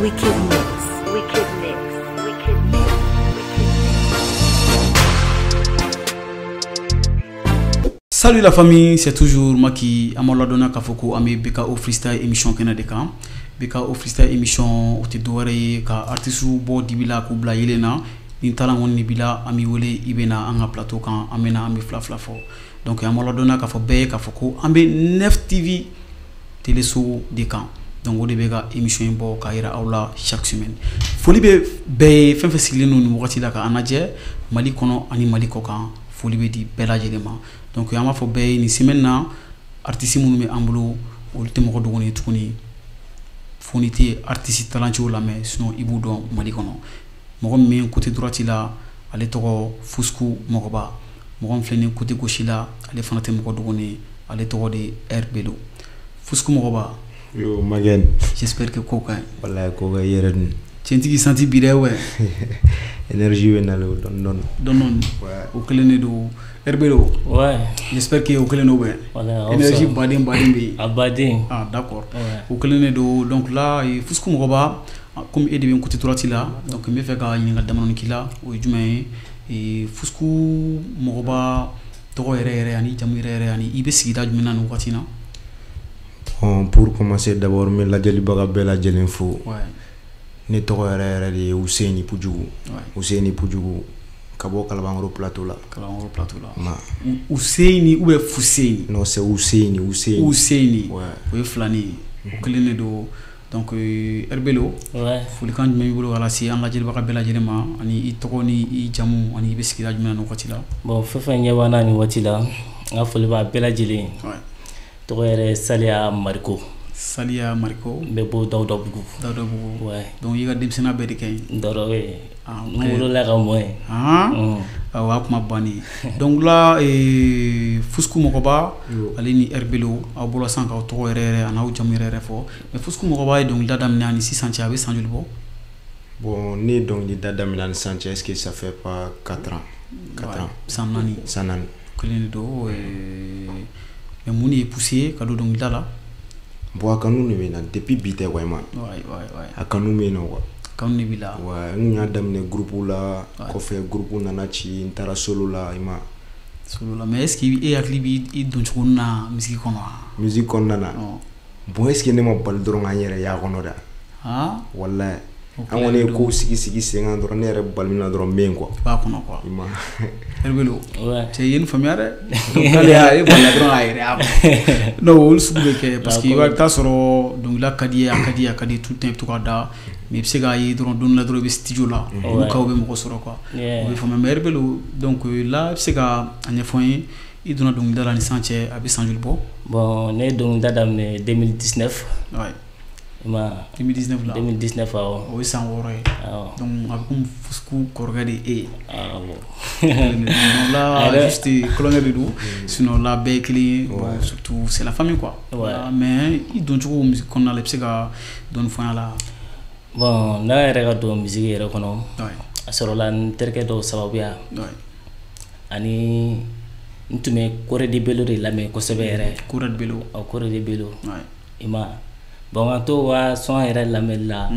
Wicked mix, wicked mix, wicked mix, wicked mix. Salut la famille, c'est toujours Maki Amoladona Kafoko Ami BKO Freestyle émission kɛnɛ de kan. BKO Freestyle émission o tɛ dɔwɛrɛ ye ka artiste bɔ dibi la k'u bila yelen na. Ni talent kɔni b'i la, an b'i wele i bɛ na an ka plateau kan, an bɛ na an bɛ fila fila fɔ. Donc an b'a ladɔnniya k'a fɔ bɛɛ ye k'a fɔ ko an bɛ 9 TV téléso de kan. Donc o de bɛ ka émission in bɔ k'a yira aw la chaque semaine. Foli bɛ bɛɛ ye, fɛn fɛn sigilen don nin wagati la k'an lajɛ Mali kɔnɔ ani Mali kɔ kan, foli bɛ di bɛɛ lajɛlen ma. Donc an b'a fɔ bɛɛ ye nin semaine na artiste minnu bɛ an bolo olu tɛ mɔgɔ dogolen ye tuguni. Fo n'i tɛ artiste talentueux lamɛn, sinon i b'u dɔn Mali kɔnɔ. Mɔgɔ min bɛ côté droite la, ale tɔgɔ Fusku Mɔgɔba. Mɔgɔ min filɛ nin côté gauche la, ale fana tɛ mɔgɔ dogolen ye, ale tɔgɔ de ye Herbelo. Fusku Mɔgɔba. Yo Magen. J'espère que ko ka ɲi. Wallahi ko ka ɲi yɛrɛ dun. Tiɲɛtigi santi bi dɛ wɛ. Énergie bɛ nalen o dɔɔni dɔɔni. Dɔɔni dɔɔni. Ouais. O kelen de don. Herbelo. Ouais. J'espère que o kelen don bɛ. Wallahi, énergie baden baden bɛ yen. A baden. Ah d'accord. Ouais. O kelen de don. Donc là Fusku Mɔgɔba, comme e de bɛ côté droite la, donc n bɛ fɛ ka ɲininkali damadɔni k'i la, o ye jumɛn ye? Fusku Mɔgɔba tɔgɔ yɛrɛ yɛrɛ ani jamu yɛrɛ yɛrɛ ani i bɛ sigida jumɛn na nin wagati na? Bon, pour commencer d'abord n bɛ lajɛlibaga bɛɛ lajɛlen fo. Ouais. Ne tɔgɔ yɛrɛ yɛrɛ de ye Useni Pujugu. Ouais. Useni Pujugu ka bɔ Kalabankɔrɔ plateau la. Kalabankɔrɔ plateau la. Ma. Useni ou bien Fuseni? Non, c'est Useni, Useni. Useni. Ouais. O ye filanin ye. O kelen de don. Donc Herbelo. Ouais. Folikan jumɛn b'i bolo ka lase an lajɛlibaga bɛɛ lajɛlen ma ani i tɔgɔ ni i jamu ani i bɛ sigida jumɛn na nin wagati la? Bon, fɛn fɛn ɲɛ b'an na nin waati la, n ka foli b'a bɛɛ lajɛlen. Ouais. Tɔgɔ yɛrɛ Saliya Mariko. Saliya Mariko. N bɛ bɔ Dawudabugu. Dawudabugu. Ouais. Donc i ka denmisɛnninya bɛɛ de kɛ yen? Dawuda, oui. Ah, N wolola ka mɔ yen. Han? Awɔ, a kuma bannen. Donc là Fusku Mɔgɔba ale ni Herbelo aw bɔra sisan k'aw tɔgɔ yɛrɛ yɛrɛ a n'aw jamu yɛrɛ yɛrɛ fɔ. Mais Fusku Mɔgɔba ye dɔnkilida daminɛ ani sisan cɛ a bɛ san joli bɔ? Bon, ne ye dɔnkilida daminɛ ani sisan cɛ, est-ce que ça fait pas 4 ans? 4 ans. San 4. San 4. Kelen de don. Mais mun de y'i poussé ka don dɔnkilida la? Bon, a kanu de bɛ n na depuis bi tɛ quoi, i ma. Ouais, ouais, ouais. A kanu bɛ yen nɔ quoi. Kanu de b'i la. Ouais, n kun y'a daminɛ groupe la, kɔfɛ groupe nana ci, n taara solo la, i ma. Solo la, mais est-ce que e hakili b'i don cogo na musique kɔnɔ wa? Musique kɔnɔna na. Bon, est-ce que ne ma bali dɔrɔn k'an yɛrɛ y'a kɔnɔ da? Ah. Wallahi. An kɔni ye kow sigi sigi sen kan dɔrɔn, ne yɛrɛ bali min na dɔrɔn n bɛ yen quoi. I b'a kɔnɔ quoi. I ma. Herbelo. Ouais. Cɛ i ye nin faamuya dɛ. Donc k'ale y'a e balila dɔrɔn k'a yɛrɛ y'a kɔnɔ. Non, olu sugu bɛ kɛ parce que i bɛ taa sɔrɔ dɔnkilida ka di ye, a ka di ye, a ka di ye tout le temps i bɛ to k'a da. Mais i bɛ se k'a ye dɔrɔn don dɔ la dɔrɔn i bɛ studio la. Olu cas bɛ mɔgɔ sɔrɔ quoi. O bɛ faamuya. Mais Herbelo, donc là i bɛ se ka a ɲɛfɔ n ye, i donna dɔnkilida la ni sisan cɛ a bɛ san joli bɔ? Bon, ne ye dɔnkilida daminɛ 2019. Ouais. Ma 2019 la. 2019 awɔ. O ye san 6 ye. Awɔ. Donc a bɛ komi Fusku kɔrɔkɛ de ye e ye. Awɔ. Non là juste kulonkɛ de don. Sinon là bɛɛ ye kelen ye. Bon, surtout c'est la famille quoi. Ouais. Mais i don cogo musique kɔnɔna la i bɛ se ka dɔɔni fɔ an ɲɛna la. Bon, ne yɛrɛ ka don musique yɛrɛ kɔnɔ. Ouais. A sɔrɔla n terikɛ dɔw sababuya. Ouais. Ani n tun bɛ Kore de Belo de lamɛn kosɛbɛ yɛrɛ. Kore de Belo. Ɔ, Kore de Belo. Ouais. I ma. Bon, ka to ka son yɛrɛ lamɛnli la.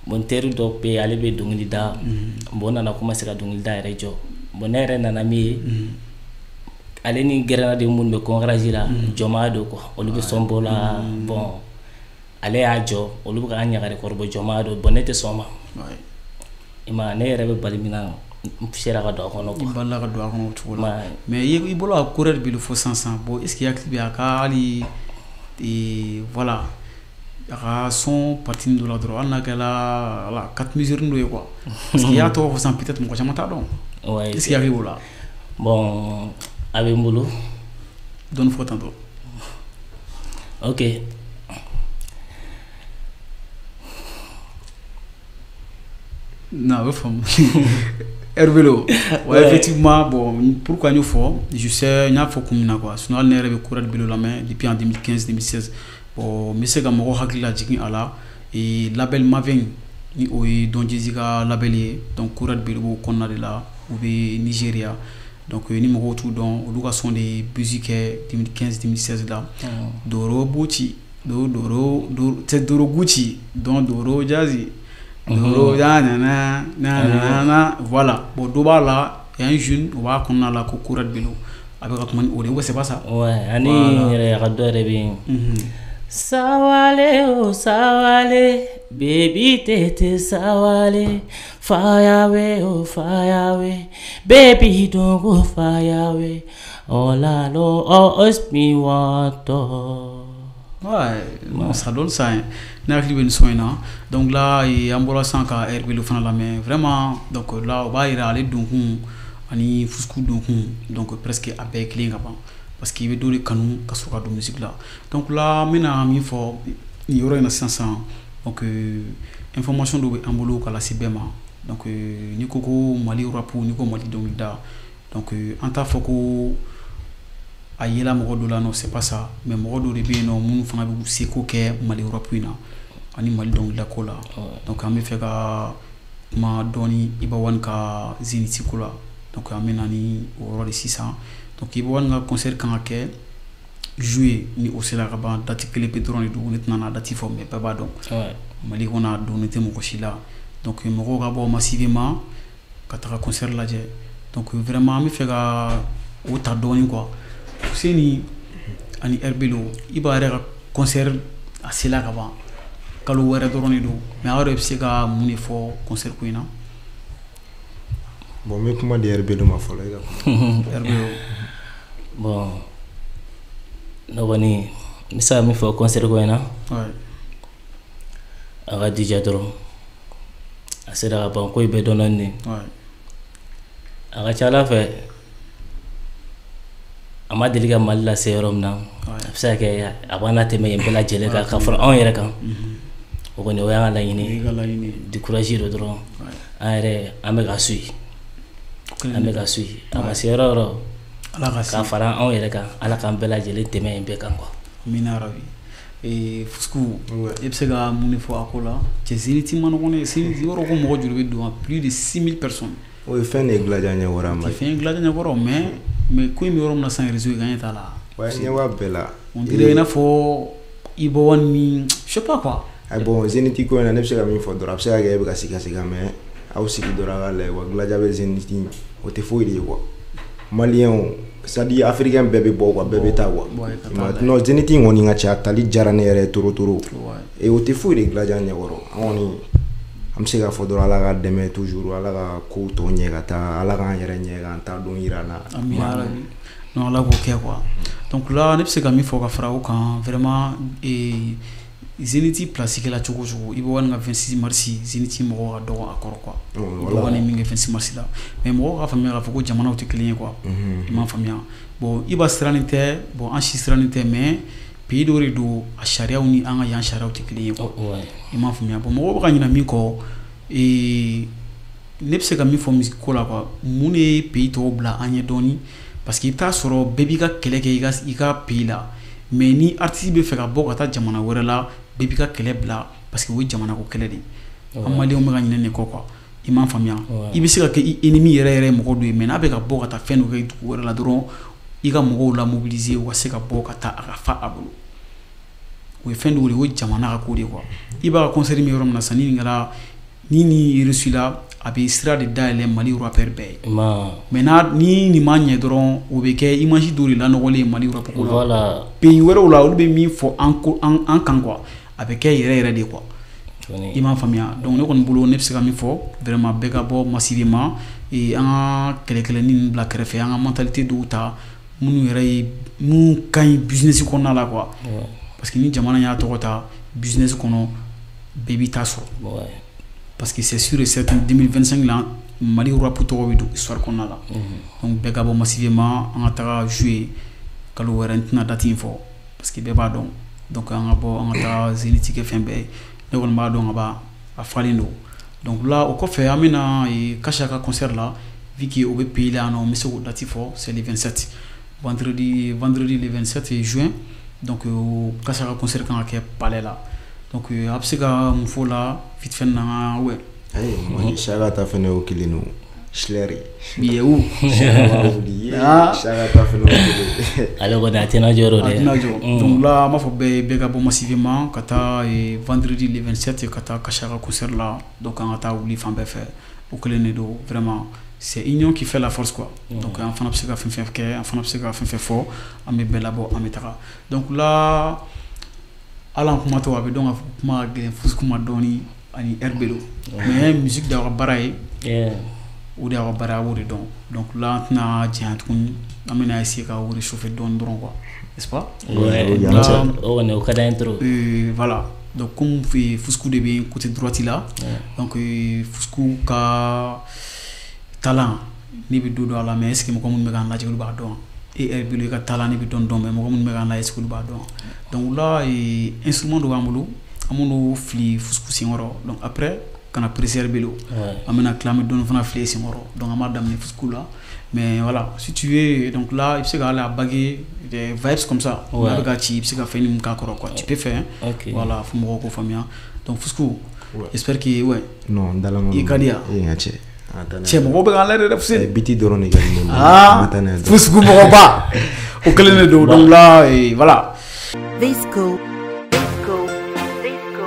Bon, n teri dɔ bɛ yen, ale bɛ dɔnkili da. Bon, n nana commencer ka dɔnkilida yɛrɛ jɔ. Bon, ne yɛrɛ nana min ye. Ale ni gɛrɛnna minnu bɛ conférence la, jɔnmaya don quoi. Olu bɛ son bɔ la. Bon, ale y'a jɔ, olu bɛ k'an ɲagari kɔrɔbɔ jɔnmaya don. Bon, ne tɛ sɔn o ma. I ma, ne yɛrɛ bɛ bali min na, n sera ka don a kɔnɔ quoi. I balila ka don a kɔnɔ o cogo la. Mais i bɔra ka Kore de Belo fɔ sisan sisan. Bon, est-ce que i hakili bɛ a ka hali voilà, a ka son partie dɔ la dɔrɔn hali n'a kɛra voilà 4 mesures dɔ ye quoi. Parce que i y'a tɔgɔ fɔ sisan peut-être mɔgɔ caman t'a dɔn. Ouais. Est-ce que i hakili b'o la? Bon, a bɛ n bolo. Dɔɔni fɔ tantôt. Ok. Non, a bɛ faamu. Herbelo. Ouais, effectivement, bon, pourquoi n y'o fɔ? Je sais, n y'a fɔ kun min na quoi. Sinon hali ne yɛrɛ bɛ Kore de Belo lamɛn depuis en 2015 2016. Bon, n bɛ se ka mɔgɔw hakili lajigin a la. Et label Maven ni o ye Don Jay-Z ka label ye. Donc Kore de Belo b'o kɔnɔna de la. U bɛ Nigeria. Donc ni mɔgɔw t'u dɔn, olu ka son de ye buzz kɛ 2015 2016 la. Doro Bucci. Do Doro do c'est Doro Gucci donc Doro Jazzy Doro na na na na, voilà. Bon, dɔ b'a la, il y a un jeune, o b'a kɔnɔna la ko Kourad Bello, a bɛ ka kuma ni o de ye, c'est pas ça? Ouais, ani yɛrɛ a ka dɔ yɛrɛ bɛ yen. Sawale oh sawale, baby tete sawale, fire away oh fire away, baby don't go fire away, all I know oh us me want to. Ouais, non, ça donne ça, hein. Ne hakili bɛ nin son in na. Donc là, an bɔra sisan ka Herbelo fana lamɛn vraiment. Donc là, o b'a yira ale donkun ani Fusku donkun, donc presque a bɛɛ ye kelen ka ban, parce que i bɛ dɔ de kanu ka sɔrɔ ka don musique la. Donc là, n bɛna min fɔ nin yɔrɔ in na sisan sisan, donc information dɔ bɛ an bolo ka lase bɛɛ ma. Donc n'i ko ko Mali rap, n'i ko Mali dɔnkilida, donc an t'a fɔ ko a yela mɔgɔ dɔ la, non, c'est pas ça, mais mɔgɔ dɔw de bɛ yen nɔ minnu fana b'u seko kɛ Mali rap in na ani Mali dɔnkilida ko la. Donc an bɛ fɛ ka kuma dɔɔni Iba One ka Zénith ko la. Donc an bɛ na ni o yɔrɔ de sisan. Donc Iba One ka concert kan ka kɛ juillet, ni o sera ka ban, date kelen pe dɔrɔn de don, ne tɛna n'a date fɔ, mais bɛɛ b'a dɔn. Mali kɔnɔ a donnen tɛ mɔgɔ si la. Donc mɔgɔw ka bɔ massivement ka taga concert lajɛ. Donc vraiment, an bɛ fɛ ka o ta dɔɔni quoi. Fuseni ani Herbelo, Iba yɛrɛ ka concert a sela ka ban, kalo wɛrɛ dɔrɔn de don, mais aw yɛrɛ bɛ se ka mun de fɔ concert ko in na? Bon, n bɛ kuma di Herbelo ma fɔlɔ, e ka kuma. Herbelo. Bon, ne kɔni n bɛ se ka min fɔ concert ko in na, a ka jija dɔrɔn, a sera ka ban, ko in bɛɛ dɔɔnin de. A ka ca Ala fɛ, a ma deli ka Mali lase yɔrɔ min na, a bɛ se ka kɛ a b'an latɛmɛ yen bɛɛ lajɛlen kan ka fara anw yɛrɛ kan. O kɔni, o y'an ka laɲini. Du courage don dɔrɔn, an yɛrɛ an bɛ ka suit, an bɛ ka suit, a ma se yɔrɔ o yɔrɔ, Ala ka ka fara anw yɛrɛ kan, Ala k'an bɛɛ lajɛlen tɛmɛ yen bɛɛ kan quoi. Amina rabi. Fusku, e bɛ se ka mun de fɔ a ko la? Cɛ, Zénith ma nɔgɔn dɛ. Zénith yɔrɔ ko mɔgɔ joli bɛ don? Plus de 6000 personnes. O ye fɛn de ye Gladia ɲɛkɔrɔ a ma. Fɛn ye Gladia ɲɛkɔrɔ, mais ko in bɛ yɔrɔ min na sisan, réseau kan ɲɛ t'a la. Ouais, ɲɛ b'a bɛɛ la. On dirait i n'a fɔ Iba One ni, je sais pas quoi. Ayi, bon, Zénith ko in na, ne bɛ se ka min fɔ dɔrɔn, a bɛ se ka kɛ e bɛ ka siga siga, mais aw sigi dɔrɔn a ka lajɛ wa. Gladia bɛ Zénith, o tɛ foyi de ye quoi. Maliyɛnw, c'est à dire africain bɛɛ bɛ bɔ quoi, bɛɛ bɛ taa quoi. Non, Zénith in kɔni ka ca, a tali diyara ne yɛrɛ ye trop trop. Et o tɛ foyi de Gladia ɲɛkɔrɔ. An kɔni an bɛ se k'a fɔ dɔrɔn, Ala ka dɛmɛ toujours, Ala ka kow tɔ ɲɛ ka taa, Ala k'an yɛrɛ ɲɛ k'an ta don yira an na. Amina rabi. Non, Ala k'o kɛ quoi. Donc là, ne bɛ se ka min fɔ ka fara o kan vraiment, Zénith place kɛla cogo o cogo, Iba One ka 26 mars, Zénith mɔgɔw ka dɔgɔ a kɔrɔ quoi. Iba One ye min kɛ 26 mars la, mais mɔgɔw k'a faamuya k'a fɔ ko jamanaw tɛ kelen ye quoi. I m'a faamuya? Bon, Iba sirannen tɛ, bon, an si sirannen tɛ, mais pays dɔw de don, a sariyaw ni an ka yan sariyaw tɛ kelen ye quoi. I m'a faamuya? Bon, mɔgɔw bɛ ka ɲinɛ min kɔ, ne bɛ se ka min fɔ musique ko la quoi, mun de ye pays tɔw bila an ɲɛ dɔɔni? Parce que i bɛ taa sɔrɔ bɛɛ b'i ka kɛlɛ kɛ i ka pays la, mais ni artiste bɛ fɛ ka bɔ ka taa jamana wɛrɛ la, bɛɛ b'i ka kɛlɛ bila, parce que o ye jamana ko kɛlɛ de ye. An maliyɛnw bɛ ka ɲinɛ nin kɔ quoi. I m'a faamuya? I bɛ se ka kɛ i ennemi yɛrɛ yɛrɛ mɔgɔ dɔ ye, mais n'a bɛ ka bɔ ka taa fɛn dɔ kɛ dugu wɛrɛ la dɔrɔn, i ka mɔgɔw la mobiliser u ka se ka bɔ ka taa a ka fa a bolo. O ye fɛn dɔw de ye, o ye jamana ka ko de ye quoi. I b'a ka concert min yɔrɔ min na sisan, ni nin kɛra, ni réussi la, a bɛ sira de dayɛlɛ Mali rappeur bɛɛ ye. Mais n'a ni nin ma ɲɛ dɔrɔn, o bɛ kɛ image dɔ de lanɔgɔlen ye Mali rap ko la. Pays wɛrɛw la, olu bɛ min fɔ an ko an kan quoi, a bɛ kɛ yɛrɛ yɛrɛ de quoi. I m'a faamuya? Donc ne kɔni bolo, ne bɛ se ka min fɔ vraiment, bɛɛ ka bɔ massivement, an ka kɛlɛkɛlɛnin ninnu bila kɛrɛfɛ, an ka mentalité dɔw ta minnu yɛrɛ ye minnu ka ɲi business kɔnɔna la quoi. Parce que ni jamana y'a tɔgɔ ta business kɔnɔ, bɛɛ b'i ta sɔrɔ. Parce que c'est sûr et certain, 2025 la, Mali rap tɔgɔ bɛ don histoire kɔnɔna la. Donc bɛɛ ka bɔ massivement, an ka taga jouer kalo wɛrɛ, n tɛna date in fɔ parce que bɛɛ b'a dɔn. Donc an ka bɔ, an ka taa Zénith kɛ fɛn bɛɛ ye. Ne kɔni b'a dɔn ka ban, a falen don. Donc là, o kɔfɛ, an bɛna Kasha ka concert la, vu que o bɛ pays la yan nɔ, n bɛ se k'o date fɔ, c'est le 27, vendredi le 27 juin. Donc Kasha ka concert kan ka kɛ palais la. Donc a bɛ se ka mun fɔ o la vite fait na? Ouais. Ayi, Mali Saka ta fɛnɛ o kelen don. Schleri. Yewu. Shaka ta fɛnɛ o. Ale kɔni a tɛna jɔ dɛ. A tɛna jɔ. Donc là an b'a fɔ bɛɛ ka bɔ massivement ka taa vendredi le 27 ka taa Kasha ka concert la. Donc an ka taa wuli fan bɛɛ fɛ. O kelen de don vraiment. C'est union qui fait la force quoi. Donc an fana bɛ se ka fɛn fɛn kɛ, an fana bɛ se ka fɛn fɛn fɔ, an bɛ bɛɛ labɔ, an bɛ taga. Donc là hali an kumatɔ a bɛ dɔn ka fɔ kuma ka gɛlɛn Fusku ma dɔɔni ani RB don. Mais musique de y'aw ka baara ye. O de y'aw ka baara ye, a b'o de dɔn. Donc là an tɛna janya tuguni, an bɛna essayer ka o réchauffer dɔɔni dɔrɔn quoi. N'est-ce pas? Ouais, o kɔni o ka d'an ye trop. Voilà. Donc comme Fusku de bɛ côté droite la. Donc Fusku ka talent ne bɛ don a la, mais est ce que mɔgɔ minnu bɛ k'an lajɛ olu b'a dɔn? E RB i ka talent ne bɛ dɔn mais mɔgɔ minnu bɛ k'an lajɛ est ce que olu b'a dɔn? Donc là instrument dɔ b'an bolo, an b'olu fili Fusku senkɔrɔ. Donc après ka na presser RB lo. An bɛna tila, an bɛ dɔɔni fana fili senkɔrɔ. Donc an b'a daminɛ Fusku la. Mais voilà, si tu veux, donc là i bɛ se ka hali a baguer des vibes comme ça. N'a bɛ ka ci, i bɛ se ka fɛn min k'a kɔrɔ quoi. Tu peux faire. Voilà, fo mɔgɔw k'o faamuya. Donc Fusku, j'espère que ouais. Non, dalama. I ka di yan. E n ka cɛ. Cɛ mɔgɔw bɛ k'an lajɛ dɛ Fuseni. Biti dɔrɔn de ka di ne ma. Ah, Fusku mɔgɔba. O kelen de don. Donc là voilà. Disco, disco, disco.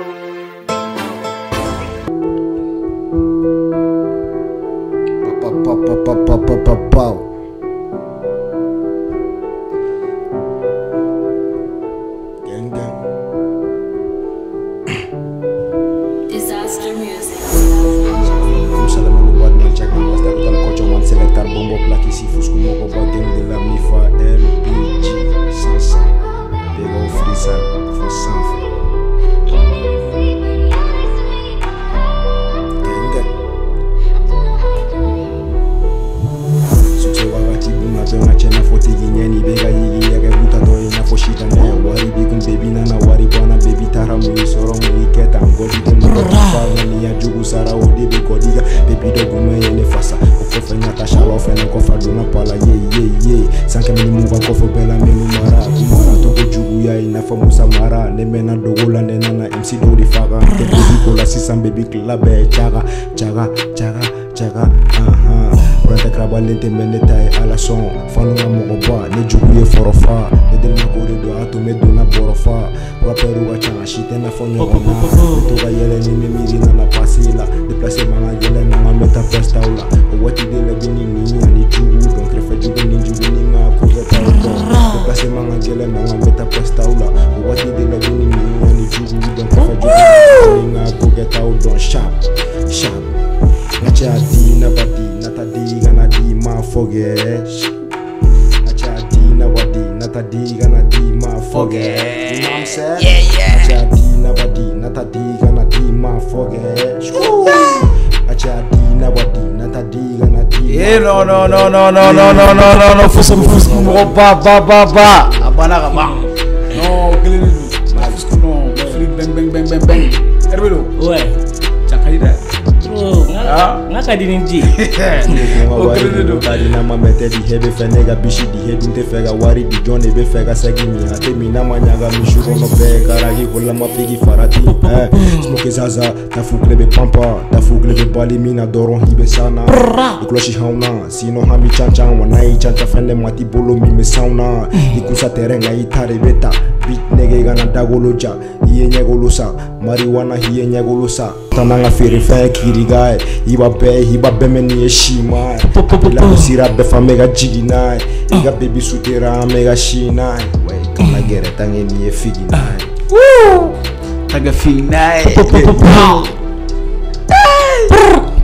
Pa pa pa pa pa pa pa. Gang gang. Disaster music. Selectar bombo plaque ici Fusku mɔgɔba gang de la Mifa LBG 500 BKO Freestyle fo sanfɛ. Gang gang. Succès wagati bunna bɛɛ ka cɛ n'a fɔ tigi ɲɛ ni bɛɛ ka yigi yɛrɛ butatɔ ye n'a fɔ sitanɛ. Wari b'i kun baby nana wari banna baby taara mun y'i sɔrɔ mun y'i kɛ tan gɔdi tɛ mɔgɔ fa ŋaniya jugu sara o de bɛ gɔdi kan baby dɔ kun ye ne fasa o kɔfɛ n ka taa salaw fɛnɛ kɔfɛ a donna pa la ye ye ye san 120 kɔfɛ bɛɛ la minnu mara u mara togo juguya i n'a fɔ Musa Mara. Ne mɛnna dogo la ne nana MC dɔw de faga tɛ baby ko la sisan baby tila bɛɛ caga caga caga caga ahan. Kurantɛ karabalen tɛ mɛ ne ta ye ala sɔn fanu ka mɔgɔba ne jugu ye fɔrɔfa ne delina k'o de don a to ne donna bɔrɔ fa rapɛriw ka ca si tɛ n'a fɔ ɲɔgɔn na ne to ka yɛlɛ ni ne miiri nana pase la déplacé man ka gɛlɛn na n ka bɛ taa place taw la o waati de la bi ni nin ani jugu dɔn kɛrɛfɛ jugu ni jugu ni n ka ko kɛtaw dɔn déplacé man ka gɛlɛn na n ka bɛ taa place taw la o waati de la bi ni nin ani jugu dɔn kɛrɛfɛ jugu ni n ka ko kɛtaw dɔn sharp sharp. N ka cɛ a di na ba di nata di kana di ma forget. N ka cɛ a di na ba di nata di kana di ma forget. You know what I'm saying? Yeah yeah. N ka cɛ a di na ba di nata di kana di ma forget. N ka cɛ a di na ba di nata di kana di ma Eh non non non non non non non non non non Fusku Fusku mɔgɔ ba ba ba ba. A banna ka ban. Non o kelen de don. Fusku non. Fili bang bang bang bang bang. RB don. Ouais. Ca ka di dɛ. N ka di ni ji. O kelen de don. Ka di n'a ma mɛ tɛ di he bɛ fɛ ne ka bisi di he dun tɛ fɛ ka wari di jɔn de bɛ fɛ ka sɛgi min a tɛ min n'a ma ɲagami su kɔnɔ bɛɛ kara k'i kolama f'i k'i farati. Smoke zaza tafu kile bɛ panpa tafu kile bɛ bali min na dɔrɔn i bɛ san na i kɔlɔsi hanw na sinon hami can can wa n'a y'i can can fɛn de ma t'i bolo min bɛ sanw na i kusa terrain kan i ta de bɛ ta beat nɛgɛ kana dagolo ja i ye ɲɛgolo sa marijuana i ye ɲɛgolo sa taa n'an ka feerefɛn kiriga ye i b'a bɛɛ mɛn nin ye siman ye la sira bɛɛ fan bɛ ka jigin n'a ye i ka baby sutera an bɛ ka si n'a ye wa i kana gɛrɛ tange nin ye figi n'a ye. Taga figi n'a ye.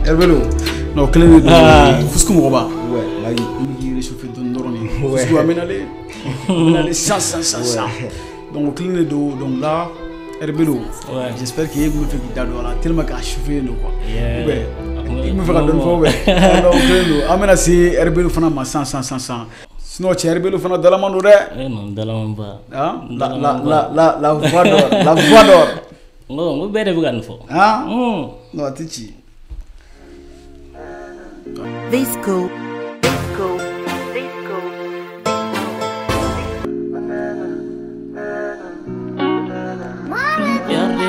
RB non kelen de don Fusku mɔgɔba. Ouais Maki. N b'i réchauffer dɔɔni dɔrɔn de. Fusku an bɛ nalen. An bɛ nalen sisan sisan sisan. Donc o kelen de don. Donc là RB Ouais. J'espère que e tun bɛ fɛ k'i da don a la tellement k'a chauffer don quoi. Yeah. Ou bien i tun bɛ fɛ ka dɔɔni fɔ ou bien. Donc o kelen don. An bɛna se RB fana ma sisan sisan sisan sisan. Sinon cɛ RB fana dalaman don dɛ. Eh non dalaman ba. Ah la la la la la voix d'or, la voix d'or. N ko bɛɛ de bɛ ka nin fɔ. Ah. Non a tɛ ci. Disco, disco, disco. Yarde.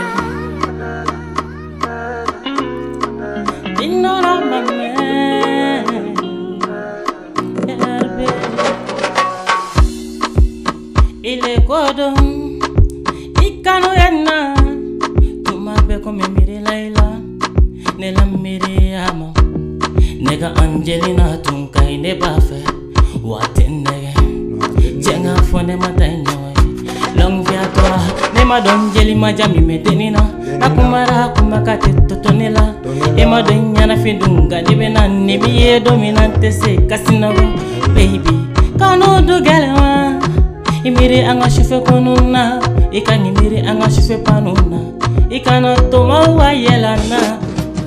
Laila ne la Miriama ne ka Angelina tun ka ɲi ne b'a fɛ wa a tɛ n nɛgɛ cɛ n ka fɔ ne ma taa ɲɔgɔn ye longue vie à toi ne ma dɔn jeli ma ja min bɛ denni na a kumara kuma ka tɛ to ne la e ma dɔn ɲɛnafin dun nka ne bɛ na ne b'i ye don min na n tɛ se ka sinɔgɔ baby kanu du gɛlɛn wa i miiri an ka sufɛ kɔnɔ na i ka nin miiri an ka sufɛ panu na i kana to maaw ka yɛlɛ an na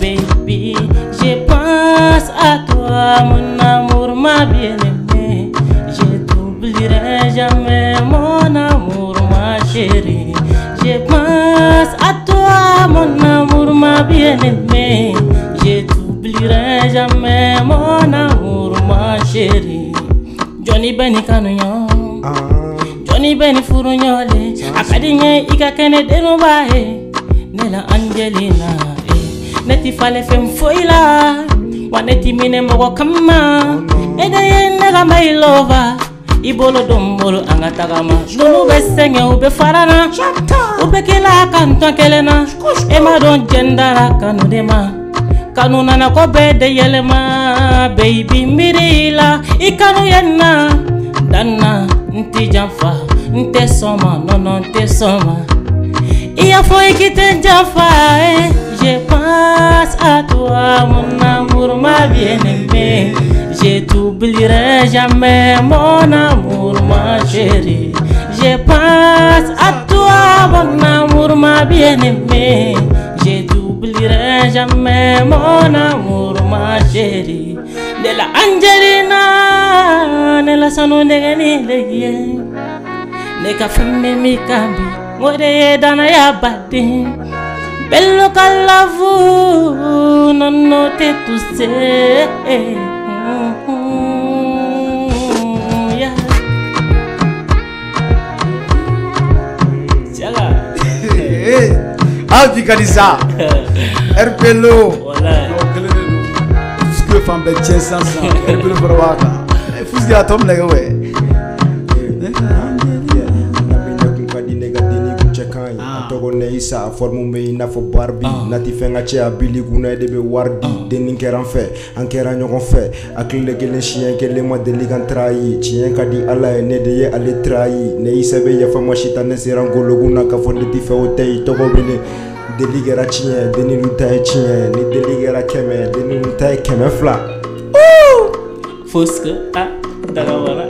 baby je pense à toi mon amour ma bien-aimée je t'oublierai jamais mon amour ma chérie je pense à toi mon amour ma bien-aimée je t'oublierai jamais mon amour ma chérie Johnny bɛ nin kanu ɲɔgɔn Johnny bɛ nin furu ɲɔgɔn a ka di n ye i ka kɛ ne denba ye ne la Angelina ne ti falen fɛn foyi la wa ne ti minɛ mɔgɔ kama e de ye ne ka my lover i bolo don n bolo an ka tagama ninnu bɛ sɛgɛn u bɛ fara n na u bɛ kila ka n tɔn kelen na e ma dɔn jɛn dara kanu de ma kanu nana ko bɛɛ de yɛlɛma baby miiri la i kanu ye n na dan na n ti janfa n tɛ sɔn ma non non n tɛ sɔn ma i y'a fɔ i k'i tɛ janfa je pense à toi mon amour ma bien-aimée je t'oublierai jamais mon amour ma chérie je pense à toi mon amour ma bien-aimée je t'oublierai jamais mon amour ma chérie de la Angelina ne la sanu nɛgɛni le ye ne ka fɛn bɛ min kan bi o de ye danaya baden Bello Kalavu non non te tu sei yeah. Tiaga ah bi ka di sa RPLO wallahi non kelen de don Fusku fan bɛɛ tiɲɛ sisan sisan RPLO fana b'a kan Fusku a tɔ minɛ kɛ wɛ Isa forme bɛ i n'a fɔ Barbie nati fɛn ka cɛ a bili kunna e de bɛ wari di denni kɛra n fɛ an kɛra ɲɔgɔn fɛ hakili kelen siɲɛ kelen ma deli ka n trahi tiɲɛ ka di Ala ye ne de ye ale trahi ne Isa bɛ yafa ma si ta ne sera n gologun na k'a fɔ ne ti fɛ o tɛ i tɔgɔ bɛ ne deli kɛra tiɲɛ denni dun ta ye tiɲɛ ni deli kɛra 100 denni dun ta ye 200. Fusku ah daga wala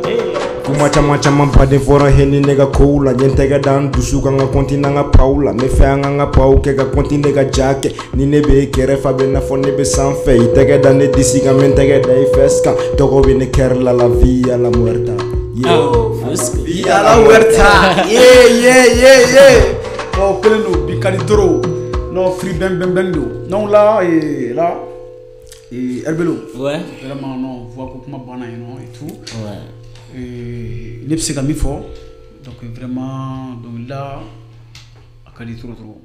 Kuma caman caman baden fɔra he ni ne ka kow la n ye n tɛgɛ da n dusu kan ka continuer an ka paw la n bɛ fɛ an k'an ka paw kɛ ka continuer ka ja kɛ ni ne bɛ e kɛrɛfɛ a bɛ n'a fɔ ne bɛ sanfɛ i tɛgɛ da ne disi kan n bɛ n tɛgɛ da i fɛs kan tɔgɔ bɛ ne kɛrɛ la la vie à la muerta. Fusku vie à la muerta yeah yeah yeah yeah non kelen don bi ka di trop non free bang bang bang don non là et là et RBLO ouais vraiment non voix ko kuma banna yen nɔ et tout ouais. Ne bɛ se ka min fɔ donc vraiment dɔnkilida a ka di trop trop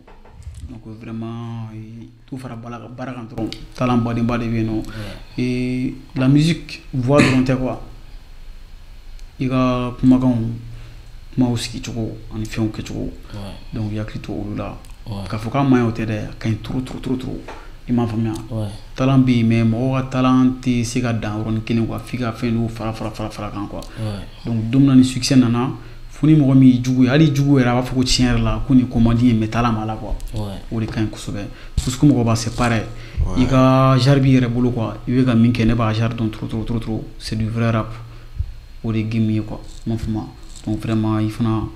donc vraiment tout fara baara kan dɔrɔn talent badenba de bɛ yen nɔ et la musique voix dɔrɔn tɛ quoi i ka kumakanw kumaw sigicogo ani fɛnw kɛcogo donc i hakili to olu la k'a fɔ k'a man ɲi o tɛ dɛ a ka ɲi trop trop trop trop i m'a faamuya talent bɛ yen mais mɔgɔw ka talent tɛ se ka dan yɔrɔnin kelen quoi f'i ka fɛn dɔw fara fara fara fara kan quoi donc don min na ni succès nana fo ni mɔgɔ min y'i jugu ye hali jugu yɛrɛ a b'a fɔ ko tiɲɛ yɛrɛ la ko nin ko man di n ye mais talent b'a la quoi o de ka ɲi kosɛbɛ Fusku mɔgɔ ba c'est pareil i ka genre b'i yɛrɛ bolo quoi i bɛ ka min kɛ ne b'a genre dɔn trop trop trop trop c'est du vrai rap o de ye game ye quoi i m'a faamuya donc vraiment i fana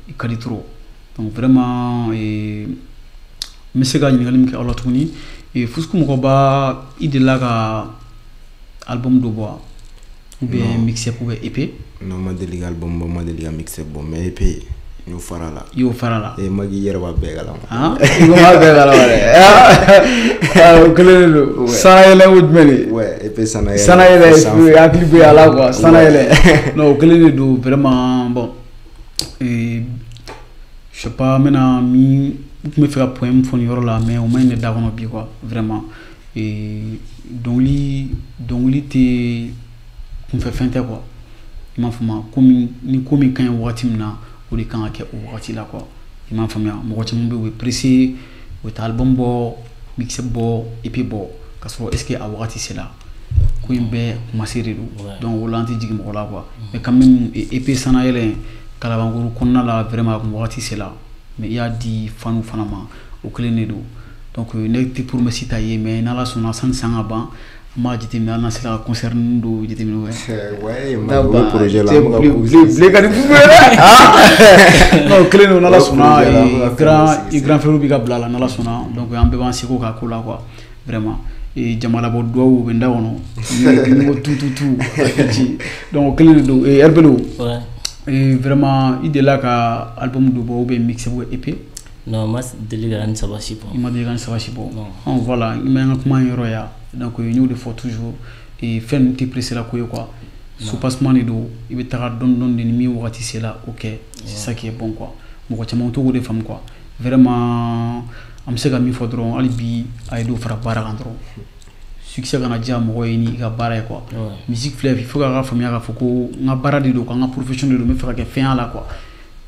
i ka di trop donc vraiment n bɛ se ka ɲininkali min kɛ aw la tuguni Fusku mɔgɔ ba i delila ka album dɔ bɔ wa ou bien mixtape ou bien EP? Non, ma deli ka album bɔ, ma deli ka mixtape bɔ mais EP n y'o fara la. I y'o fara la? Maki i yɛrɛ b'a bɛɛ kalama. Han i ko n b'a bɛɛ kalama dɛ. O kelen de don. Sanayɛlɛ o jumɛn de? Ouais, EP sanayɛlɛ. Sanayɛlɛ hakili bɛ a la quoi sanayɛlɛ. Non o kelen de don vraiment bon. Je sais pas n bɛna min n tun bɛ fɛ ka point min fɔ nin yɔrɔ la mais o ma ɲi ne da kɔnɔ bi quoi vraiment. Dɔnkili tɛ kunfɛfɛn tɛ quoi i m'a faamu ko ni ko min ka ɲi wagati min na o de kan ka kɛ o wagati la quoi i m'a faamuya mɔgɔ caman bɛ yen u bɛ pressé u bɛ taa album bɔ mixtape bɔ EP bɔ k'a sɔrɔ est ce que a wagati sera ko in bɛɛ commencé de don donc o la an tɛ jigin mɔgɔ la quoi mais quand même EP sanayɛlɛ Kalabankɔrɔ kɔnɔna la vraiment a kun wagati sera mais i y'a di fanu fana ma o kelen de don donc ne tɛ promesse ta ye mais n'Ala sɔnna sani san ka ban an b'a jateminɛ hali n'an sera ka concert ninnu dɔw jateminɛ ouais o projet la an bɛ ka bile ka di fufu ye dɛ non kelen don n'Ala sɔnna i grand frère b'i ka bila la n'Ala sɔnna donc an bɛɛ b'an seko k'a ko la quoi vraiment jamalabɔ duwawu bɛ n da kɔnɔ ni ko tu tu tu donc o kelen de don Herbelo vraiment i delila ka album dɔ bɔ ou bien mixtape ou EP. Non, ma deli ka ni saba si bɔ. I ma deli ka ni saba si bɔ. Non. Voilà, i ma n ka kuma in yɔrɔ ya. Donc n y'o de fɔ toujours fɛn ninnu tɛ pressé la ko ye quoi. Soubassement de don, i bɛ taga dɔɔni dɔɔni de ni min wagati sera o kɛ. C'est ça qui est bon quoi. Mɔgɔ caman t'o de faamu quoi. Vraiment an bɛ se ka min fɔ dɔrɔn hali bi a ye dɔ fara baara kan dɔrɔn. Succès kana diya mɔgɔ ye ni i ka baara ye quoi. Musique filɛ il faut k'a ka faamuya k'a fɔ ko n ka baara de don quoi, n ka profession de don, n bɛ fɛ ka kɛ fɛn y'a la quoi.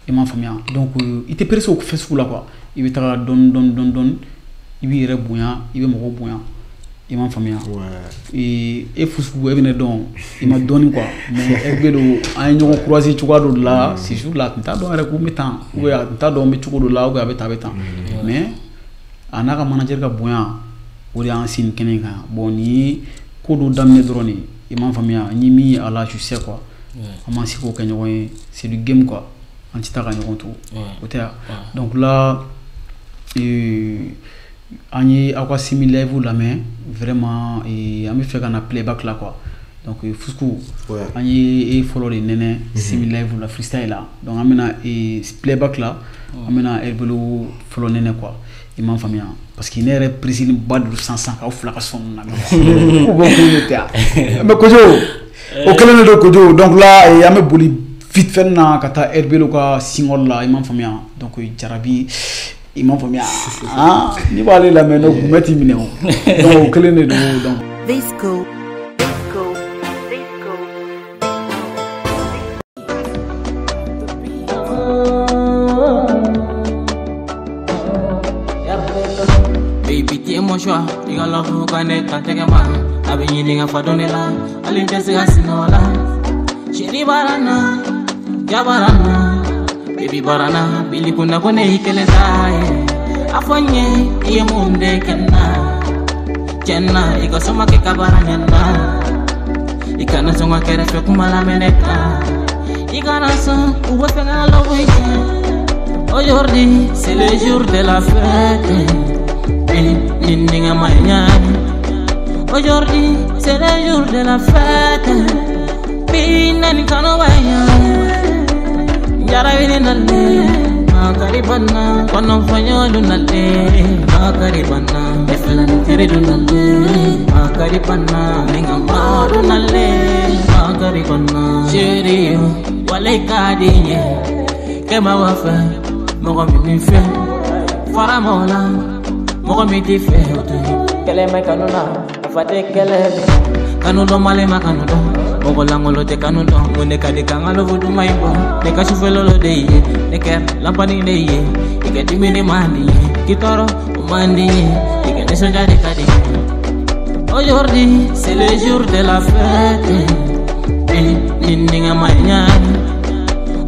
I m'a faamuya donc i tɛ pressé o fɛn sugu la quoi. I bɛ taga dɔɔni dɔɔni dɔɔni dɔɔni i b'i yɛrɛ bonya i bɛ mɔgɔw bonya i m'a faamuya. E Fusku e bɛ ne dɔn i ma dɔɔni quoi mais Herbelo an ye ɲɔgɔn croiser cogoya dɔ de la ce jour là a tun t'a dɔn yɛrɛ ko n bɛ tan ou bien a tun t'a dɔn n bɛ cogo dɔ la ou bien a bɛ tan a bɛ tan mais a n'a ka manager ka bonya o de y'an se nin kɛnɛ in kan bon nin ye ko dɔ daminɛ dɔrɔn de i m'a faamuya n ye min ye a la je sais quoi an m'an seko kɛ ɲɔgɔn ye c'est du game quoi an tɛ taa ka ɲɔgɔn to o tɛ ya donc là an ye aw ka semi live lamɛn vraiment an bɛ fɛ ka na playback la quoi donc Fusku an ye e fɔlɔ de nɛnɛ semi live la freestyle la donc an bɛna playback la an bɛna Herbelo fɔlɔ nɛnɛ quoi i m'a faamuya parce que ne yɛrɛ pressé ba de don sisan k'aw fila ka son lamɛn ko bon ko ne tɛ yan mais Kojo o kɛlen de don Kojo donc là an bɛ boli vite fait na ka taa Herbelo ka single la i m'a faamuya donc jarabi i m'a faamuya ah n'i b'ale lamɛn ne kun bɛ t'i minɛ o donc o kelen de don donc. Disco disco disco. Baby t'es mon choix, i ka love ka ne ta tɛgɛ ma a bɛ ɲini ka fa dɔn ne la hali n tɛ se ka sunɔgɔ la chérie barana jabarana baby barana bili kunna ko ne y'i kelen ta ye a fɔ n ye i ye mun de kɛ n na cɛ n na i ka soma kɛ ka baara ɲɛ n na i kana sɔn ka kɛrɛfɛ kuma lamɛn ne ta i kana sɔn u bɛ fɛ ka love in tiɲɛ aujourd'hui c'est le jour de la fête. Aujourd'hui, c'est le jour de la fête. Binani kanobaya, jarawini nale, makaribana, kono nale, makaribana, efelani teridu nale, makaribana, ningamaru nale, makaribana. Chérie, walay kadiye, kema wafa, mogo mimi fe, faramola. Mɔgɔ min t'i fɛ o to yen kɛlɛ ma kanu na a fa tɛ kɛlɛ kanu dɔn male ma kanu dɔn mɔgɔ lankolon tɛ kanu dɔn ko ne ka di kan ka lɔfɔ duman in bɔ ne ka sufɛlɔlɔ de ye ne kɛra lanpanin de ye i ka dimi ne man di ye k'i tɔɔrɔ o man di ye i ka nisɔndiya de ka di aujourd'hui c'est le jour de la fête ni ni ka ma ɲa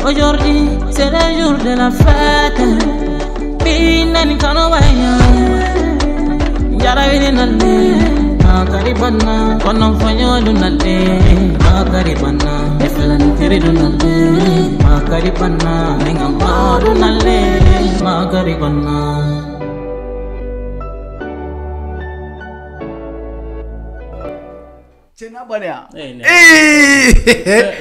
aujourd'hui c'est le jour de la fête Binani kanobaya, jarawini nale, makaribana, kono fanyolu nale, makaribana, efelani teridu nale, makaribana, ningamaru nale, makaribana. Cɛna baniya.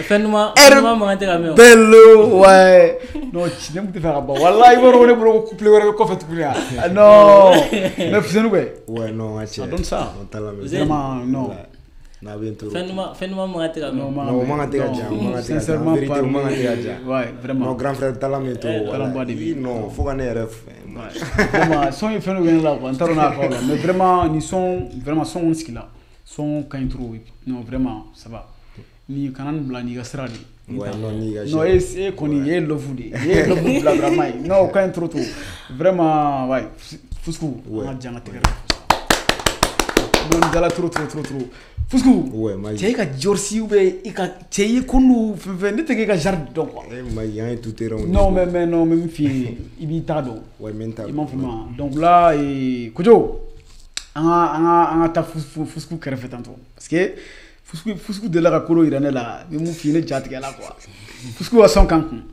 Fɛn duman mankan tɛ ka mɛn o. Bello ouais. Non ne tun tɛ fɛ ka ban walahi i b'a dɔn ko ne bolo ko couple wɛrɛ bɛ kɔfɛ tuguni wa. Non mais Fuseni koyi. Ouais non n ka cɛ. Ça donne ça. Vraiment non. N'a bɛ n tɔɔrɔ. Fɛn duman mankan tɛ ka mɛn. Non o man kan tɛ ka ja o man kan tɛ ka ja. Sincèrement en vérité o man kan tɛ ka ja. Ouais vraiment. Non grand frère talent bɛ to. Talent ba de bɛ yen. Non fo ka ne yɛrɛ fɛ. Vraiment son ye fɛn dɔ kɛ ne la quoi n t'a dɔn n'a ka la mais vraiment ni son vraiment son kɔni sigila. Son ka ɲi trop non vraiment ça va ni kana nin bila n'i ka sira de. Ouais non n'i ka non e kɔni e ye love de ye e ye love bila vraiment ye non o ka ɲi trop trop vraiment ouais Fusku an ka jan ka tɛgɛrɛ. Donc dala trop trop trop trop. Fusku. Ouais, Mike. Cɛ i ka Jorsi ou bien i ka cɛ i ye ko n'u fɛn fɛn ne tɛ k'e ka genre dɔn quoi. Eh Mike, an ye tout terrain. Non mais non mais min f'i ye i b'i ta dɔn. Ouais, n bɛ n ta dɔn. I m'a faamu wa? Donc là Kojo an ka taa Fusku kɛrɛfɛ tantôt parce que Fusku delila ka ko dɔ yira ne la n bɛ mun f'i ye ne ja tigɛ la quoi. Fusku ka son kan kun.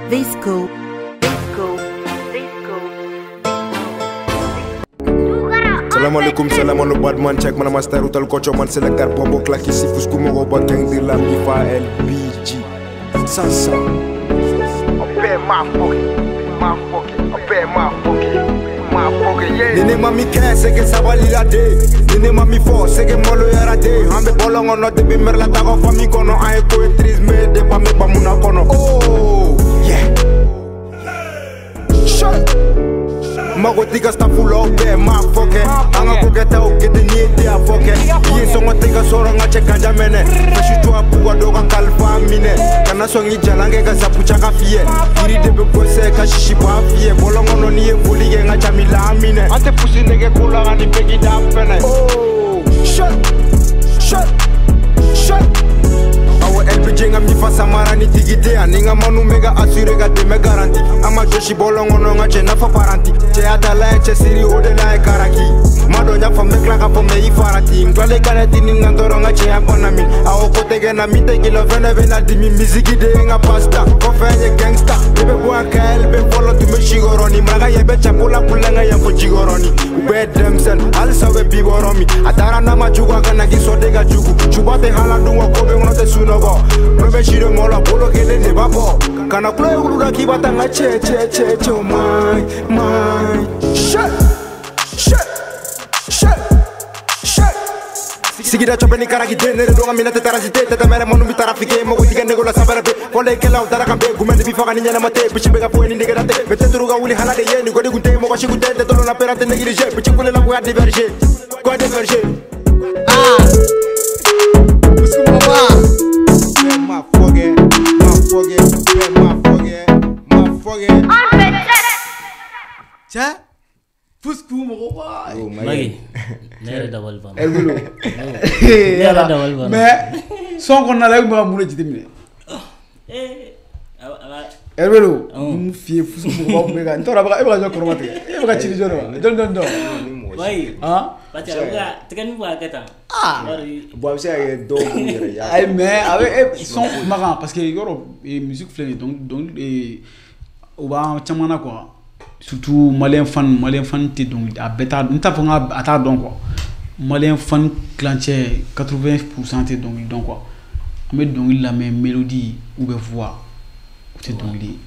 Disco. Disco. Disco. Salam alaikum, salam alaikum, badman check man master utal kocho man selector bombo claki si Fusku mogo ba gang de la MIFA LBG. Sasa. Obey my fucking, my fucking, yeah. Nene mami kɛ sege sabali la de. Nene mami fɔ sege maloyara de. An bɛ bɔlɔn kɔnɔ depuis mɛrila taga famille kɔnɔ an ye ko ye triste de ba bɛ bamuna kɔnɔ. Oh yeah. Shut. Mago t'i ka staff la o bɛɛ m'a fɔ kɛ. An ka kokɛtaw kete n'i ye te a fɔ kɛ. I ye sɔngɔ tɛ ka sɔrɔ n ka cɛ ganja mɛnɛ. Fɛsi jɔ a b'u ka dɔ ka kalifa minɛ. Kana sɔn k'i jalan kɛ ka zapu caka fiyɛ. Yiri de bɛ gosɛ ka sisi b'a fiyɛ. Bɔlɔn kɔnɔ n'i ye foli kɛ n ka jamila minɛ. An tɛ pusi nɛgɛ ko la ka nin bɛɛ k'i da fɛnɛ. Oh shit shit shit. Awɔ LBG n ka MIFA samara ni tigi tɛ yan. Ni n ka manu bɛ ka assuré ka dɛmɛ garanti. An ma jɔsi bɔlɔn kɔnɔ n ka cɛ nafa paranti. Cɛya ta la ye cɛsiri o de la ye karaki. Ma dɔn n y'a fɔ n bɛ tila k'a fɔ mɛ i farati. N tilalen kanɛti ni na dɔrɔn n ka cɛya banna min. Awɔ ko tɛ kɛ na min tɛ k'i la fɛnɛ bɛ na dimi. Misiki de ye n ka pasta. Kɔfɛ n ye gangsta. Ne bɛ bɔ yan KLB fɔlɔ tun bɛ sikɔrɔni. Maraka yɛ bɛ capo la kulonkɛ yan fo jikɔrɔni. U bɛɛ ye denmisɛnnin halisa u bɛ bibɔrɔ min. A taara n'a ma jugu a kana k'i sɔn de ka jugu. Juba tɛ hala dun wa ko bɛ kɔnɔ tɛ sunɔgɔ. Kulo bɛ si de mɔ la bolo kelen de b'a bɔ. Kana kulo ye wulu la k'i b'a ta n ka cɛ cɛ cɛ cɛ o man man. Shit shit shit shit. Sigida cɔbɛ ni karaki den ne de don ka minɛ tɛ tarasi tɛ tɛ tɛmɛ minnu bɛ tarafike mɔgɔ tigɛ nɛgɛ la sanfɛrɛ bɛ fɔlɔkɛlaw dara kan bɛ gumɛ de bi faga ni ɲɛnama tɛ bisi bɛ ka foyi ni nɛgɛ tɛ mɛ tɛ turu ka wuli hala de ye ni kɔni kun tɛ mɔgɔ si kun tɛ tɛ tɔlɔ la pɛrɛn tɛ négligé bisi kule la ko y'a diverger ko y'a diverger. Ah. Fusku mama. Ma fɔgɛ ma fɔgɛ ma fɔgɛ ma fɔgɛ. Cɛ. Fusku mɔgɔba. Maki ne yɛrɛ dabali banna. Elbolo. Ne yɛrɛ dabali banna. Mais son kɔnɔna la e tun bɛ ka mun de jateminɛ? Elbolo mun f'i ye Fusku mɔgɔba tun bɛ ka n t'a dɔn e bɛ ka jɔn kɔrɔma tigɛ e bɛ ka cili jɔn de ma jɔn jɔn jɔn. Maki han parce que a bɛ ka tigɛnin bɛ ka kɛ tan. Bon a bɛ se ka kɛ dɔw b'u yɛrɛ y'a. Ayi mais a bɛ e son kumakan parce que yɔrɔ musique filɛ nin ye donc o b'an caman na quoi. Surtout malien fan tɛ dɔnkili a bɛɛ t'a n t'a fɔ n a t'a dɔn quoi. Malien fan tilancɛ 80% tɛ dɔnkili dɔn quoi. An bɛ dɔnkili lamɛn mélodie ou bien voix o tɛ dɔnkili ye.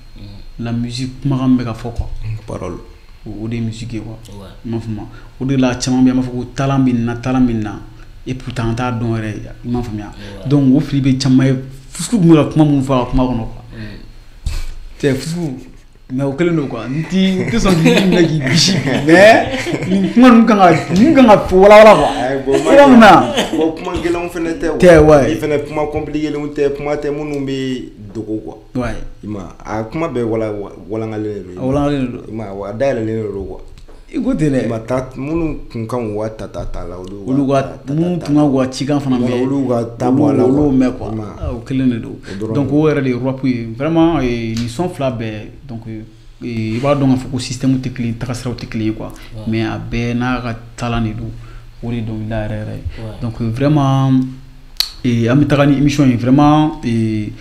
La musique kumakan bɛ ka fɔ quoi. Parole. O de ye musique ye quoi. I m'a faamu o de la caman bɛ yen an b'a fɔ ko talent bɛ nin na talent bɛ nin na et pourtant an t'a dɔn yɛrɛ i m'a faamuya. Donc o fili bɛ caman ye Fusku tun bɛ ka kuma minnu fɔ a ka kuma kɔnɔ quoi. Cɛ Fusku. Mais o kɛlen don quoi n tɛ sɔn k'i minɛ k'i bisi mais nin kuma ninnu kan ka walawala quoi. I b'a faamuya. Bon kuma gɛlɛnw fɛnɛ tɛ o. Tɛ ouais. I fɛnɛ kuma compliqué tɛ kuma tɛ minnu bɛ dogo quoi. Ouais. I ma a kuma bɛɛ walankalen de don. A walankalen de don. I ma a dayɛlɛlen de don quoi. I ko ten dɛ. I ma taa minnu kun kan k'u ka ta la olu ka minnu tun kan k'u ka cikan fana mɛn. Olu ka ta bɔ a la olu mɛn quoi. O kelen de don. Donc o yɛrɛ de ye rap ye vraiment nin son fila bɛɛ donc i b'a dɔn k'a fɔ ko système tɛ kelen ye tagasiraw tɛ kelen ye quoi. Mais a bɛɛ n'a ka talent de don o de ye dɔnkilida yɛrɛ yɛrɛ ye. Donc vraiment an bɛ taga ni émission ye vraiment nin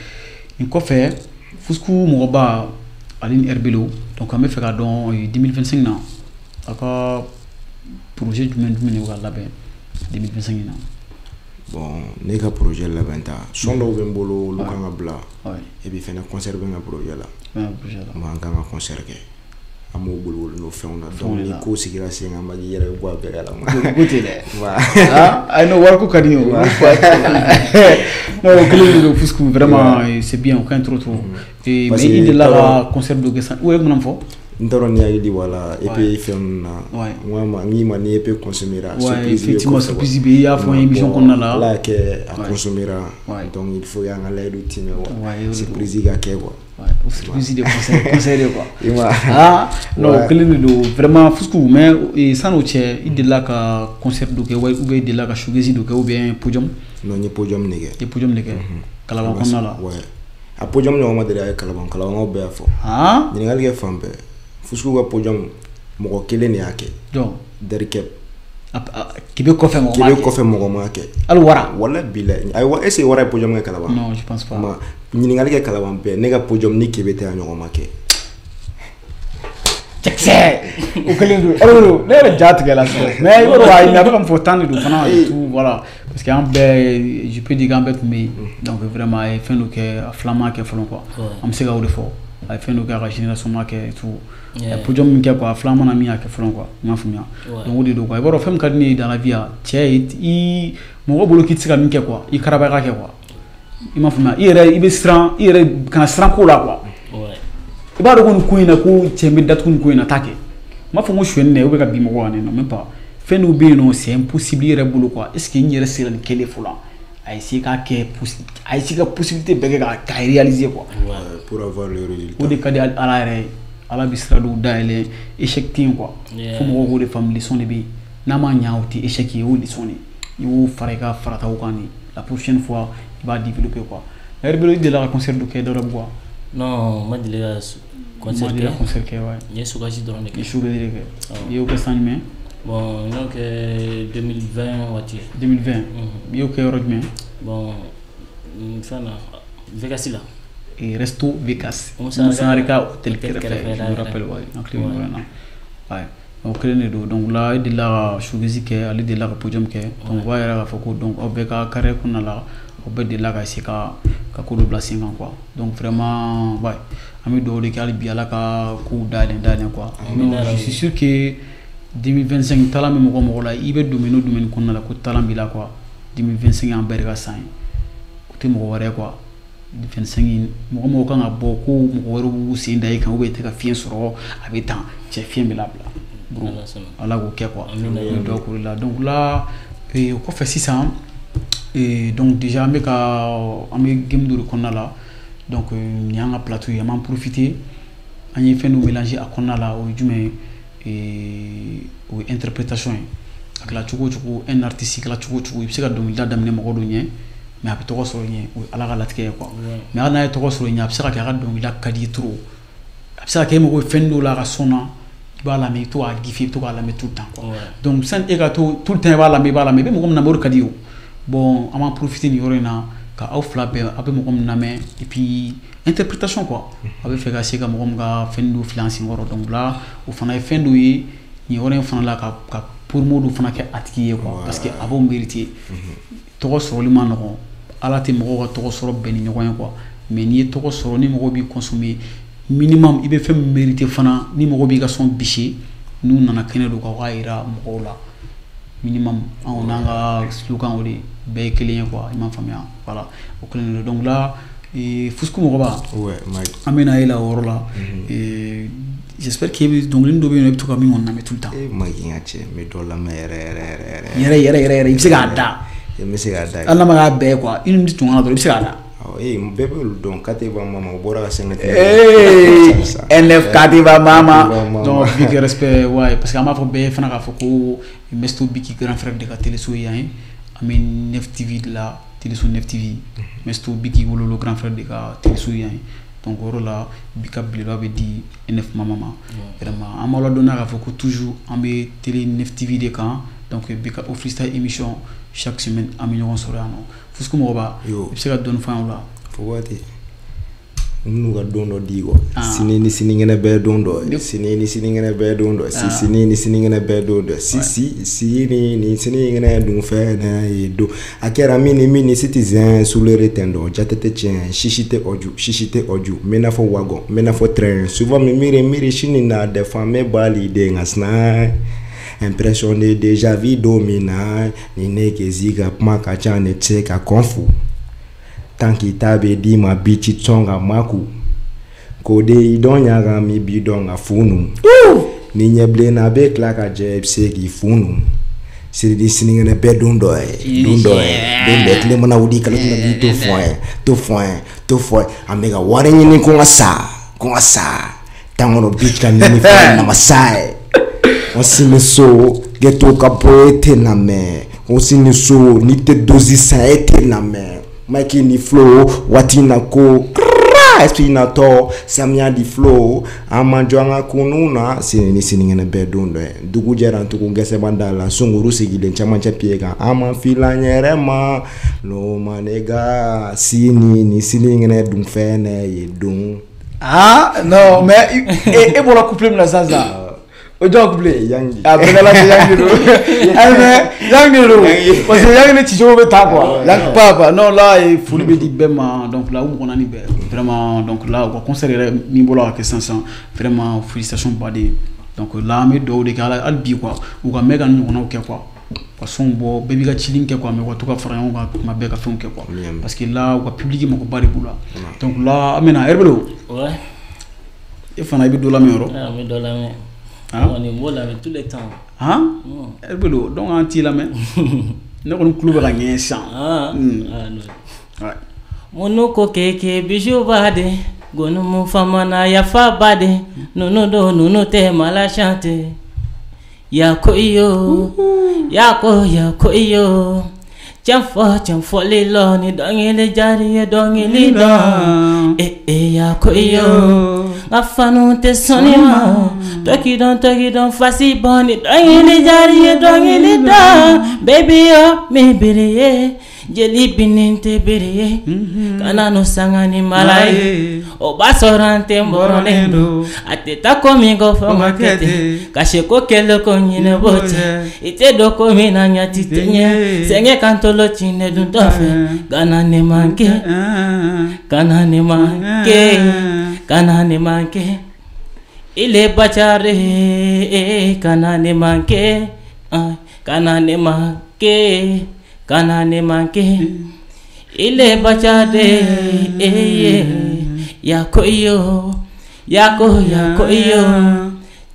kɔfɛ Fusku mɔgɔba ale ni Herbelo donc an bɛ fɛ k'a dɔn 2025 na a ka projet jumɛn de bɛ ka labɛn 2025 in na. Bon ne ka projet labɛn ta son dɔw bɛ n bolo olu kan ka bila. Et puis fɛnɛ concert bɛ n ka projet la. An kan ka concert kɛ an b'o boli n'o fɛnw na donc ni ko sigira sen kan Maki i yɛrɛ bɛ bɔ a bɛɛ kalama. Ko ten dɛ. Ayi non wariko ka di n ye o. Non o kelen de don Fusku vraiment c'est bien o ka ɲi trop trop. Mais i delila ka concert dɔ kɛ sisan ou e bɛna mun fɔ? N t'a dɔn ni hakili b'a la EP fɛn ninnu na. N ko n'i ma ni EP consommera. Surprise effectivement surprise bɛ i y'a fɔ émission kɔnɔna la. Ala y'a kɛ a consommera. Donc il faut y'an ka layidu timɛ quoi. Surprise ka kɛ quoi. O surprise de conseil de quoi. Ah non o kelen de don vraiment Fusku mais san'o cɛ i delila ka concert dɔ kɛ ou bien i delila ka showcase dɔ kɛ ou bien podium. Non n ye podium de kɛ. I ye podium de kɛ. Kalaban kɔnɔna la. Ouais. A podium ɲɔgɔn ma deli ka kɛ Kalaban Kalabankaw bɛɛ y'a fɔ. Ɲininkali kɛ fan bɛɛ. Fusku ka podium mɔgɔ kelen de y'a kɛ. Jɔn? Derikɛ. Kebe kɔfɛ mɔgɔ m'a kɛ. Kebe kɔfɛ mɔgɔ m'a kɛ. Hali wara. Walahi bilahi ayiwa est ce que wara ye podium kɛ Kalaban? Non je pense pas. Ma ɲininkali kɛ Kalaban bɛɛ ne ka podium ni Kebe tɛ a ɲɔgɔn ma kɛ. Cɛkisɛ o kelen don ne yɛrɛ ja tigɛ la sisan mais i b'a dɔn ayi a bɛ ka mun fɔ temps de don fana et tout voilà parce que an bɛɛ je peux dire k'an bɛɛ tun bɛ yen donc vraiment a ye fɛn dɔ kɛ a filan ma kɛ fɔlɔ quoi an bɛ se ka o de fɔ a ye fɛn dɔ kɛ a ka génération ma kɛ et tout. Podium min kɛ quoi a filan mana min y'a kɛ fɔlɔ quoi i m'a faamuya donc o de don quoi i b'a dɔn fɛn min ka di ne ye dans la vie cɛ i mɔgɔ bolo k'i tɛ se ka min kɛ quoi i karaba ka kɛ quoi i m'a faamuya i yɛrɛ i bɛ siran i yɛrɛ kana siran ko la quoi i b'a dɔn ko nin ko in na ko cɛ n bɛ datugu nin ko in na t'a kɛ n m'a fɔ ko sonyɛni dɛ ou bien ka bin mɔgɔ kan dɛ non même pas fɛn dɔw bɛ yen nɔ c'est impossible i yɛrɛ bolo quoi est ce que n yɛrɛ sera nin kɛlen fɔlɔ a essayer k'a kɛ a essayer ka possibilité bɛɛ kɛ k'a réaliser quoi pour avoir le résultat o de ka di Ala yɛrɛ ye. Ala bɛ sira dɔw dayɛlɛ échec tɛ yen quoi fo mɔgɔw k'o de faamu leçon de bɛ yen n'a ma ɲa o tɛ échec ye o ye leçon de ye i y'o fara i ka farataw kan de la prochaine fois i b'a développer quoi. Herbelo i delila ka concert dɔ kɛ Dawudabugu wa? Non n ma deli ka concert kɛ. Concert kɛ ouais. N ye showcase dɔrɔn de kɛ. I ye showcase de kɛ. I y'o kɛ san jumɛn? Bon n y'o kɛ 2020 waati. 2020. I y'o kɛ yɔrɔ jumɛn? Bon fɛn na Vegas la. Et Resto Vegas. Musa ka hôtel kɛrɛfɛ, je me rappelle ouais, en hakili bɛ na. Ouais. O kelen de don donc là e delila ka showcase kɛ ale delila ka podium kɛ donc o b'a yira k'a fɔ ko donc aw bɛɛ ka carrière kɔnɔna la aw bɛɛ delila ka essayer ka ko dɔ bila sen kan quoi donc vraiment ouais an bɛ dugawu de kɛ hali bi Ala ka kow dayɛlɛ quoi. Je suis sûr que 2025 talent bɛ mɔgɔ mɔgɔ la i bɛ domaine o domaine kɔnɔna la ko talent b'i la quoi 2025 y'an bɛɛ de ka san ye o tɛ mɔgɔ wɛrɛ ye quoi. 25 mɔgɔ mɔgɔ kan ka bɔ ko mɔgɔ wɛrɛw b'u sen da i kan ou bien i tɛ ka fiɲɛ sɔrɔ a bɛ tan cɛ fiɲɛ bɛ labila Ala k'o kɛ quoi n bɛ dugawu k'o de la donc là o kɔfɛ sisan donc déjà an bɛ game dɔ de kɔnɔna la donc nin y'an ka plateau ye an b'an profiter an ye fɛn dɔ mélanger a kɔnɔna la o ye jumɛn ye o ye interprétation ye a kɛra cogo o cogo un artiste kɛra cogo o cogo i bɛ se ka dɔnkilida daminɛ mɔgɔ dɔ ɲɛ mais a bɛ tɔgɔ sɔrɔ ɲɛ o ye Ala ka latigɛ ye quoi mais hali n'a ye tɔgɔ sɔrɔ ɲɛ a bɛ se ka kɛ a ka dɔnkilida ka di trop a bɛ se ka kɛ e mago bɛ fɛn dɔw la a ka son na i b'a lamɛn i bɛ to k'a giffer i bɛ to k'a lamɛn tout le temps quoi donc sani e ka to tout le temps i b'a lamɛn i bɛ mɔgɔ min lamɛn o de ka di ye o bon an b'an profiter nin yɔrɔ in na ka aw fila bɛɛ aw bɛ mɔgɔ min lamɛn et puis interprétation quoi a bɛ fɛ ka se ka mɔgɔ min ka fɛn dɔ fili an senkɔrɔ donc là o fana ye fɛn dɔ ye nin yɔrɔ in fana la ka promo dɔ fana kɛ a tigi ye quoi parce que a b'o mériter tɔgɔ sɔrɔli ma nɔgɔn Ala tɛ mɔgɔw ka tɔgɔ sɔrɔ bɛn ni ɲɔgɔn ye quoi mais n'i ye tɔgɔ sɔrɔ ni mɔgɔw b'i consommer minimum i bɛ fɛn min mériter fana ni mɔgɔw b'i ka son bîcher n'u nana kɛnɛ don k'aw k'a yira mɔgɔw la minimum anw n'an ka slogan o de bɛɛ ye kelen ye quoi i m'a faamuya voilà o kelen don donc là Fusku Mɔgɔba an bɛ na e la o yɔrɔ la j'espère que dɔnkili dɔ bɛ yen nɔ i bɛ to ka min kɔni lamɛn tout le temps. Maki n ka cɛ n bɛ dɔ lamɛn yɛrɛ yɛrɛ yɛrɛ yɛrɛ yɛrɛ yɛrɛ i bɛ se k'a da. N bɛ se k'a da. Hali n'a ma k'a bɛɛ ye quoi une minute tun kana dɔrɔn i bɛ se k'a da. Bɛɛ bɛ olu dɔn Kateba Mama o bɔra ka sɛnɛ. NF Kateba Mama donc big respect ouais parce que an b'a fɔ bɛɛ fana k'a fɔ ko Mesto Biki grand frère de ka téléso ye yan ye an bɛ Nef TV de la téléso Nef TV Mesto Biki wololo grand frère de ka téléso ye yan ye donc o yɔrɔ la bi ka belebeleba bɛ di NF Mama ma vraiment an b'aw ladɔnniya k'a fɔ ko toujours an bɛ télé Nef TV de kan donc bi ka o freestyle émission chaque semaine an bɛ ɲɔgɔn sɔrɔ yan nɔ Fusku Mɔgɔba i bɛ se ka dɔɔni fɔ an ye o la. Fo waati n'u ka don dɔ di quoi sini ni sinikɛnɛ bɛɛ don dɔ sini ni sinikɛnɛ bɛɛ don dɔ si sini ni sinikɛnɛ bɛɛ don dɔ si si sini ni sinikɛnɛ dun fɛn ye don a kɛra min ni min ni citizen sulere tɛ dɔn jate tɛ tiɲɛ sisi tɛ ɔju sisi tɛ ɔju n bɛ n'a fɔ wagon n bɛ n'a fɔ train souvent mi miiri miiri sini na des fois n bɛ bali den ka sina impression de déjà vu don min na ni ne kezi ka kuma ka ca ne tɛ se ka kɔn fu tant qu'il t'a bɛ d'i ma bi ci sɔn ka maku K'o de i dɔn ɲagami b'i dɔn ka funu. Ni ɲɛ bilenna a bɛ tila ka jɛ i bɛ se k'i funu. Sini ni sinikɛnɛ bɛɛ don dɔ ye, don dɔ ye, don dɔ tile mana wuli kalo tɛna b'i to fɔ ye, to fɔ ye, to fɔ ye. An bɛ ka wari ɲini ko n ka sa, ko n ka sa. Tan kɔnɔ bitch ka ɲini fɛn namasa ye. On sini so ghetto ka bɔ e tɛ na mɛn. On sini so n'i tɛ dosi san e tɛ na mɛn. Mike ni flow waati na ko esprit natɔ samiya di flow an man jɔ an ka kunun na sini ni sinikɛnɛ bɛɛ don dɔ ye. Dugu jɛra tugun gɛsɛ b'an da la sunkuru sigilen camancɛ pied kan an man filan yɛrɛ ma no ma ne ga sini ni sinikɛnɛ dun fɛnɛ ye don. Ah non, mais e bɔra couplet min na sisan sisan, o jɔn couplet? Yangi. Ah, bɛɛ la Yangi don. Ayi, mais Yangi don parce que Yangi ni cicogo bɛ taa quoi. Yangi pas quoi. Non, là foli bɛ di bɛɛ ma. Donc là u mɔgɔ naani bɛɛ vraiment. Donc là u ka concert yɛrɛ min bɔra ka kɛ sisan sisan, vraiment félicitations baden. Donc là an bɛ dugawu de kɛ ala hali bi quoi, u ka mɛn ka nin ɲɔgɔnnaw kɛ quoi, ka son bɔ, bɛɛ b'i ka cili kɛ quoi, mais u ka to ka fara ɲɔgɔn kan tuma bɛɛ ka fɛnw kɛ quoi, parce que là u ka public makoba de b'u la. Donc là an bɛna Herbelo. Ouais. E fana i bɛ dɔ lamɛn yɔrɔ? Ah, n bɛ dɔ lamɛn. Ah? Kɔni n b'o lamɛn tous les temps. Han, Herbelo, donc an t'i lamɛn, ne kɔni tulo bɛ ka ɲɛ sisan. Ah, ah non. Ouais. Munu ko keke bijou baden gonumu famana yafa baden nunu do nunu tɛ mala chante yako iyo yako yako iyo cɛn fɔ cɛn fɔli lɔ ni dɔnkili jari ye dɔnkili dɔn e e yako iyo nka fanu tɛ sɔnni ma tɔki dɔn tɔki dɔn fasi bɔn ni dɔnkili jari ye dɔnkili dɔn baby yo mi bere ye jeli bini tɛ bere ye kana no sanga ni mala ye o b'a sɔrɔ an tɛ nbɔrɔlen don a tɛ taa ko min kɔ fɔ ma kɛ ten ka se ko kɛlɛ ko ɲinɛ b'o cɛ i tɛ dɔn ko min na ɲɛ ti tɛ ɲɛ sɛgɛn kan tolo ci ne dun tɔ fɛ kana ne man kɛ kana ne man kɛ kana ne man kɛ ile bacare kana ne man kɛ kana ne man kɛ kana ne man kɛ ile bacare yako iyo yako yako iyo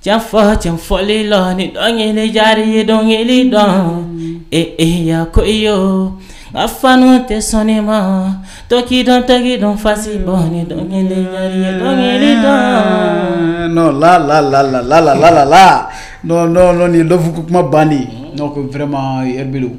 cɛn fɔ cɛn fɔli lɔ ni dɔnkili jari ye dɔnkili dɔn e e yako iyo nka fanu tɛ sɔnni ma tɔki dɔn tɔki dɔn fasi bɔ ni dɔnkili jari ye dɔnkili dɔn. Non, là là là là là là là là là, non non non, nin ye love ko kuma bannen. Donc vraiment Herbelo,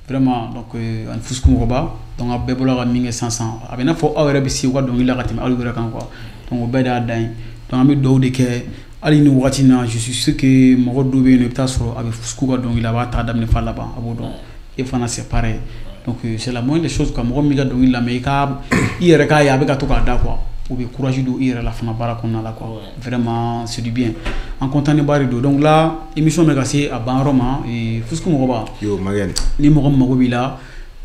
vraiment, donc ani Fusku Mɔgɔba, donc a bɛɛ bɔra ka min kɛ sisan sisan, a bɛ i n'a fɔ aw yɛrɛ bɛ se u ka dɔnkili la ka tɛmɛ aw yɛrɛ kan quoi. Donc o bɛɛ de y'a dan ye. Donc an bɛ dugawu de kɛ hali ni wagati in na. Je suis sûr que mɔgɔ dɔw bɛ yen nɔ, i bɛ taa sɔrɔ a bɛ Fusku ka dɔnkili la, a b'a ta daminɛ f'a laban, a b'o dɔn. E fana c'est pareil. Donc c'est la moindre des choses quoi. Mɔgɔ min b'i ka dɔnkili lamɛn, i ka i yɛrɛ k'a ye a bɛ ka to k'a da quoi, o bɛ courage don i yɛrɛ la fana baara kɔnɔna la quoi. Vraiment c'est du bien, an content ba de don. Donc là émission bɛ ka se a ban yɔrɔ ma. Fusku Mɔgɔba. Yo Magɛn. Ni mɔgɔ min mago b'i la,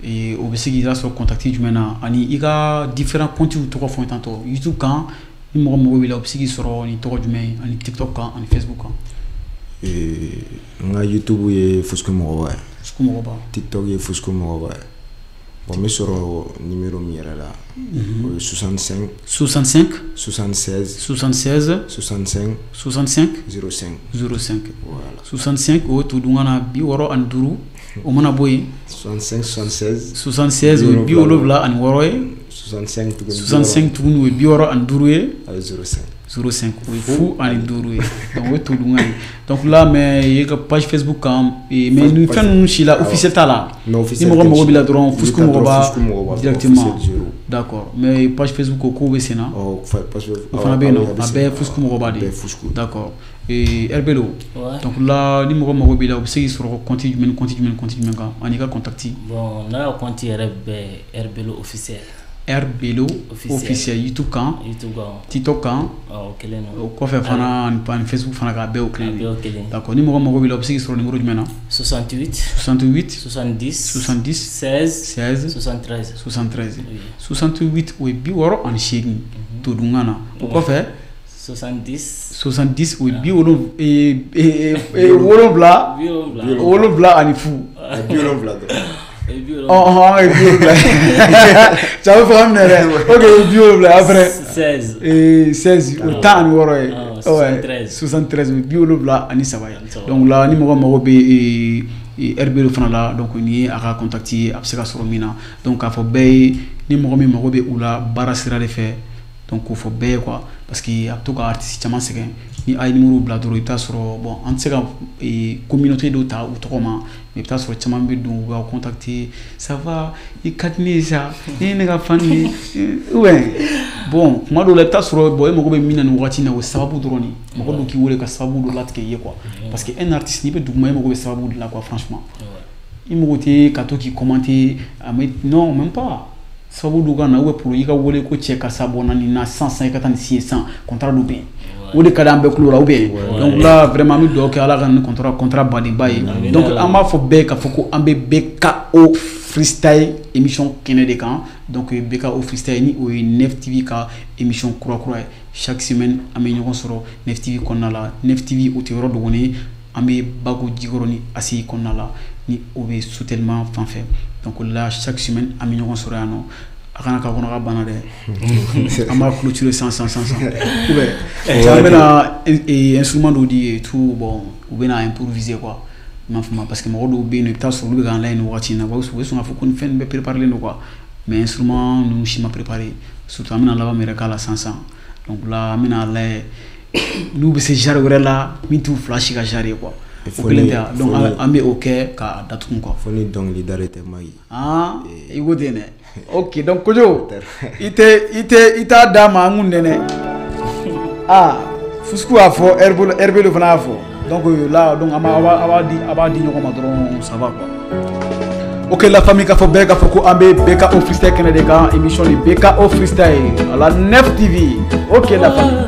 o bɛ se k'i lasɔrɔ contact jumɛn na, ani i ka différents comptes tɔgɔ fɔ n ye tantôt? YouTube kan, ni mɔgɔ mago b'i la, o bɛ se k'i sɔrɔ ni tɔgɔ jumɛn ye, ani TikTok kan, ani Facebook kan? N ka YouTube ye Fusku Mɔgɔba ye. Fusku Mɔgɔba. TikTok ye Fusku Mɔgɔba ye. Bon, n bɛ sɔrɔ numéro min yɛrɛ la, o ye 65 65 76 76 65 65 05. 05. Voilà. 65, o ye todunkan na 65, o mana bɔ yen? 65 76. 76, o ye 76 ye. 65 tuguni. 65 tuguni, o ye 65 ye. A ye 05. 05, o ye 05 ye. Donc o ye todunkan ye. Donc là, mais i ka page Facebook kan, mais nin fɛn ninnu si la officiel t'a la? Non, ni officiel. Mɔgɔ mago b'i la dɔrɔn, Fusku I bɛ taa dɔrɔn Mɔgɔba Fusku Mɔgɔba directement. Officiel zéro. D'accord, mais page Facebook o kow bɛ sen na? Ɔ, page O fana bɛ yen nɔ, awɔ, a bɛɛ ye Fusku Mɔgɔba de ye. Bɛɛ ye Fusku. D'accord, Herbelo. Ouais. Donc là ni mɔgɔ mago b'i la, o bɛ se k'i sɔrɔ compte jumɛn ni compte jumɛn ni compte jumɛn kan, ani i ka contact? Bon, n'a ka compte yɛrɛ bɛɛ Herbelo officiel. Herbelo Officiel. Officiel, YouTube kan? YouTube kan. TikTok kan? Ɔ, o kelen don. O kɔfɛ fana ani Facebook fana kan, a bɛɛ y'o kelen A de bɛɛ y'o kelen. D'accord, ni mɔgɔ mago b'i la, o bɛ se k'i sɔrɔ numéro jumɛn na? 68 68 70 70 16 16 73. 73. Oui. 68, o ye 68 todunkan na. O kɔfɛ? 70. 70, o ye bi wolon 7. 70. 70 ani 0. 70 dɔrɔn. Oh, ça va faire ok, 70 après 16. Et 16 o 16 ye. 73. 73 73. Donc là ni mɔgɔ mago bɛ RB fana la, donc ni ye a ka contact ye, a bɛ se ka sɔrɔ min na. Donc k'a fɔ bɛɛ ye, ni mɔgɔ min mago bɛ u la baara sira de fɛ, donc k'o fɔ bɛɛ ye quoi, parce que a bɛ to ka artiste caman sɛgɛn. Ni a ye numéro bila dɔrɔn, i bɛ taa sɔrɔ bon, an tɛ se ka communauté dɔ ta u tɔgɔ ma, mais i bɛ taa sɔrɔ caman bɛ don, u b'aw contacter, ça va, i ka di ne ye sa, e ye ne ka fan ye, ou bien bon, kuma dɔw la i bɛ taa sɔrɔ bon, e mago bɛ min na nin wagati in na, o ye sababu dɔrɔn de ye. Mɔgɔ dɔw k'i wele ka sababu dɔ latigɛ i ye quoi, parce que un artiste, n'i bɛ duguma, e mago bɛ sababu de la quoi. Franchement, i mago tɛ ka to k'i commenter, non, même pas. Sababu dɔ ka na, ou bien pour i ka wele ko cɛ karisa bɔ na nin na sisan sisan, i ka taa nin signer sisan, contrat dɔ bɛ yen, o de ka di an bɛɛ kulo la, ou bien. Donc là vraiment, an bɛ dugawu kɛ Ala ka nin contrat badenba ye. Donc an b'a fɔ bɛɛ k'a fɔ ko an bɛ BKO freestyle émission kɛnɛ de kan. Donc BKO freestyle ni o ye Nef TV ka émission kura kura ye. Chaque semaine an bɛ ɲɔgɔn sɔrɔ Nef TV kɔnɔna la. Nef TV, o tɛ yɔrɔ dogolen ye, an bɛ Bako Jikɔrɔni ACI kɔnɔna la, ni o bɛ soutènement fan fɛ. Donc là chaque semaine an bɛ ɲɔgɔn sɔrɔ yan nɔ. A kana k'a kɔnɔ ka bana dɛ, an b'a clôturer san san san san, ou bien an bɛna instrument dɔw di et tout, bon, u bɛna improviser quoi, i m'a faamu, parce que mɔgɔ dɔw bɛ yen nɔ, i bɛ taa sɔrɔ olu bɛ k'an lajɛ nin wagati in na, u bɛ sɔn k'a fɔ ko nin fɛn nin bɛɛ préparé don quoi, mais instrument ninnu si ma préparé, surtout an bɛna laban min yɛrɛ k'a la sisan sisan. Donc là an bɛna lajɛ n'u bɛ se genre wɛrɛ la min t'u fila si ka genre ye quoi. O kelen tɛ, donc an bɛ o kɛ k'a datugu quoi. Fo ni dɔnkilida de tɛ Maki. Ah, i ko ten dɛ. Ok, donc Kojo, i tɛ i tɛ i t'a d'a ma, an kun nɛnɛ. Ah, Fusku y'a fɔ, RB fana y'a fɔ. Donc là, donc an b'a di a b'a di ɲɔgɔn ma dɔrɔn, ça va quoi. Ok la famille, k'a fɔ bɛɛ k'a fɔ ko an bɛ BKO freestyle kɛnɛ de kan, émission de BKO freestyle à la Nef TV. Ok la famille.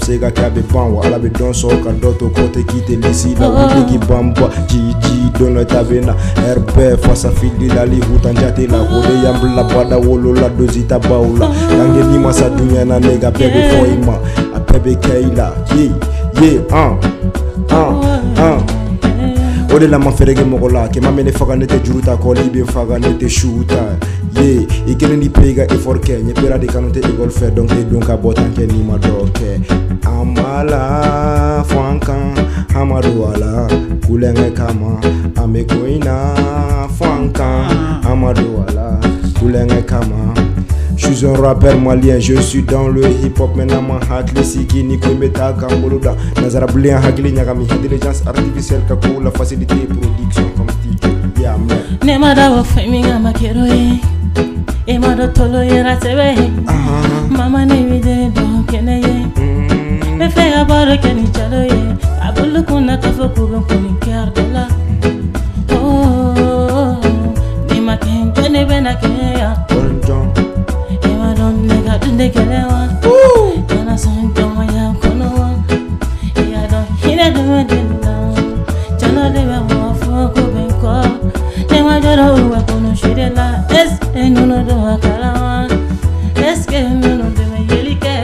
Se ka kɛ a bɛ ban wa Ala bɛ dɔn sɔrɔ ka dɔ to kɔ tɛ k'i tɛ lisi la wuli k'i banba ji don dɔ ta bɛ na ɛri bɛɛ fasa fili la ali hutan jate la o de y'an bila bada wolo la dosi ta baw la kange ni masa dunya na ne ka bɛɛ bɛ fɔ i ma a bɛɛ bɛ kɛ i la ye ye an an an o de la ma fɛrɛ kɛ mɔgɔ la kɛmɛ bɛ ne faga ne tɛ juru ta kɔli bɛ faga ne tɛ su ta ye i kelen ni pe i ka effort kɛ ɲɛ pera de kanu tɛ école fɛ donc tɛ don ka bɔ tan kɛ n'i ma dɔ kɛ an b'a la fɔ an kan an ma don a la kulonkɛ kama an bɛ ko in na fɔ an kan an ma don a la kulonkɛ kama. Je suis un rappeur malien, je suis dans le hip-hop. Maintenant ma hakili sigi ni ko in bɛ taa k'an bolo da nanzarabilen hakili ɲagami intelligence artificielle ka ko la facilité production comme studio yeah man. Ne ma dabɔ fɛn min kama kɛr'o ye, e ma dɔn tolo yɛrɛ sɛbɛ ye, mama ne bɛ den dɔn kɛnɛ ye, n bɛ fɛ ka baro kɛ ni jalo ye, a bolo kunna k'a fɔ k'u bɛ kun ni kɛra de la. Oh, ni ma kɛ jɔn ne bɛ na kɛ yan. E ma dɔn ne ka dun tɛ kɛlɛ wa, kana sɔn jɔnmaya kɔnɔ wa, i y'a dɔn hinɛ dun bɛ den na, jalo de bɛ mɔgɔ fɔ ko bɛ n kɔ, ne ma jɔrɔ u bɛ kɔnɔ si de la. Est-ce que ninnu dun ma kalan wa? Est-ce que ninnu dun bɛ yeli kɛ?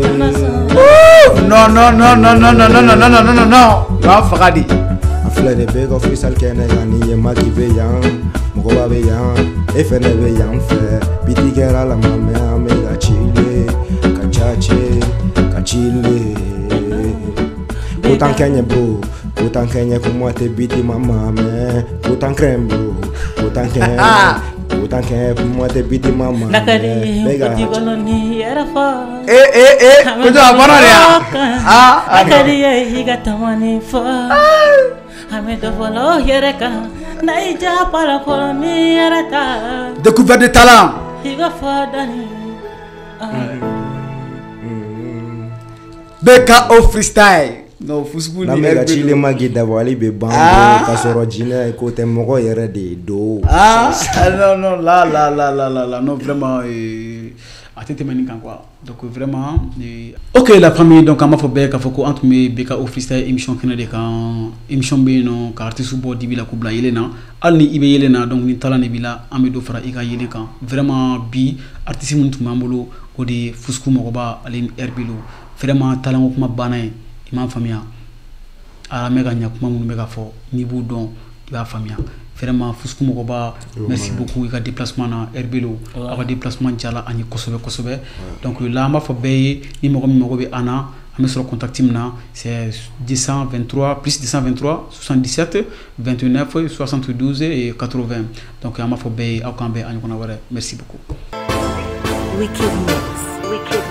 Kana sɔn. Non non non non non non non non non non non non, u b'a faga de. A filɛ de bɛɛ ka freestyle kɛnɛ kan ni ye Maki bɛ yan, mɔgɔba bɛ yan, e fɛnɛ bɛ yan fɛ. Biti kɛra la ma mɛ an bɛ ka chile, ka cace, ka chile. Ko tan kɛ ɲɛ bro, Ko tan kɛɲɛ kuma tɛ biti ma mɛ. Ko tan kɛn bro. Ko tan kɛn. Ko tan kɛn kuma tɛ biti ma mɛ. Nakari Bɛɛ ka kuti kɔnɔ ni yɛrɛ fɔ. Eh eh eh, ko a banna de ya? Ah, ah. Nakari ye i ka tamani fɔ. An bɛ dɔ fɔlɔ yɛrɛ kan. Na i ja para kɔrɔ ni yɛrɛ ta. Découverte de talent. I ka fɔ dani. BKO freestyle. Non, Fusku N'an ni bɛ ka RB. cile magi dabali bɛ ban Ah. ka sɔrɔ jinɛ ko tɛ mɔgɔ yɛrɛ de don. Ah, ah, non, non, là, là, là, là, là, là, non, vraiment, a tɛ tɛmɛ nin kan quoi. Donc vraiment, ok la famille, donc an b'a fɔ bɛɛ k'a fɔ ko an tun bɛ BKO freestyle émission kɛnɛ de kan. Émission bɛ yen nɔ ka artiste bɔ dibi la k'u bila yelen na. Hali ni i bɛ yelen na, donc ni talent de b'i la, an bɛ dɔ fara i ka yelen kan. Vraiment bi artiste minnu tun b'an bolo, o de ye Fusku Mɔgɔba ale ni Herbelo. Vraiment talent ko kuma banna ye, i m'a faamuya. A lamɛn ka ɲa, kuma minnu bɛ ka fɔ, n'i b'u dɔn, i b'a faamuya. Vraiment Fusku Mɔgɔba, merci beaucoup i ka déplacement na. Herbelo, aw ka déplacement diyara an ye kosɛbɛ kosɛbɛ. Donc là an b'a fɔ bɛɛ ye, ni mɔgɔ min mago bɛ an na, an bɛ sɔrɔ contact min na, c'est 223 plus 223 77 29 72 et 80. Donc an b'a fɔ bɛɛ ye, aw k'an bɛn a ɲɔgɔnna wɛrɛ. Merci beaucoup. Wicked mix. Wicked.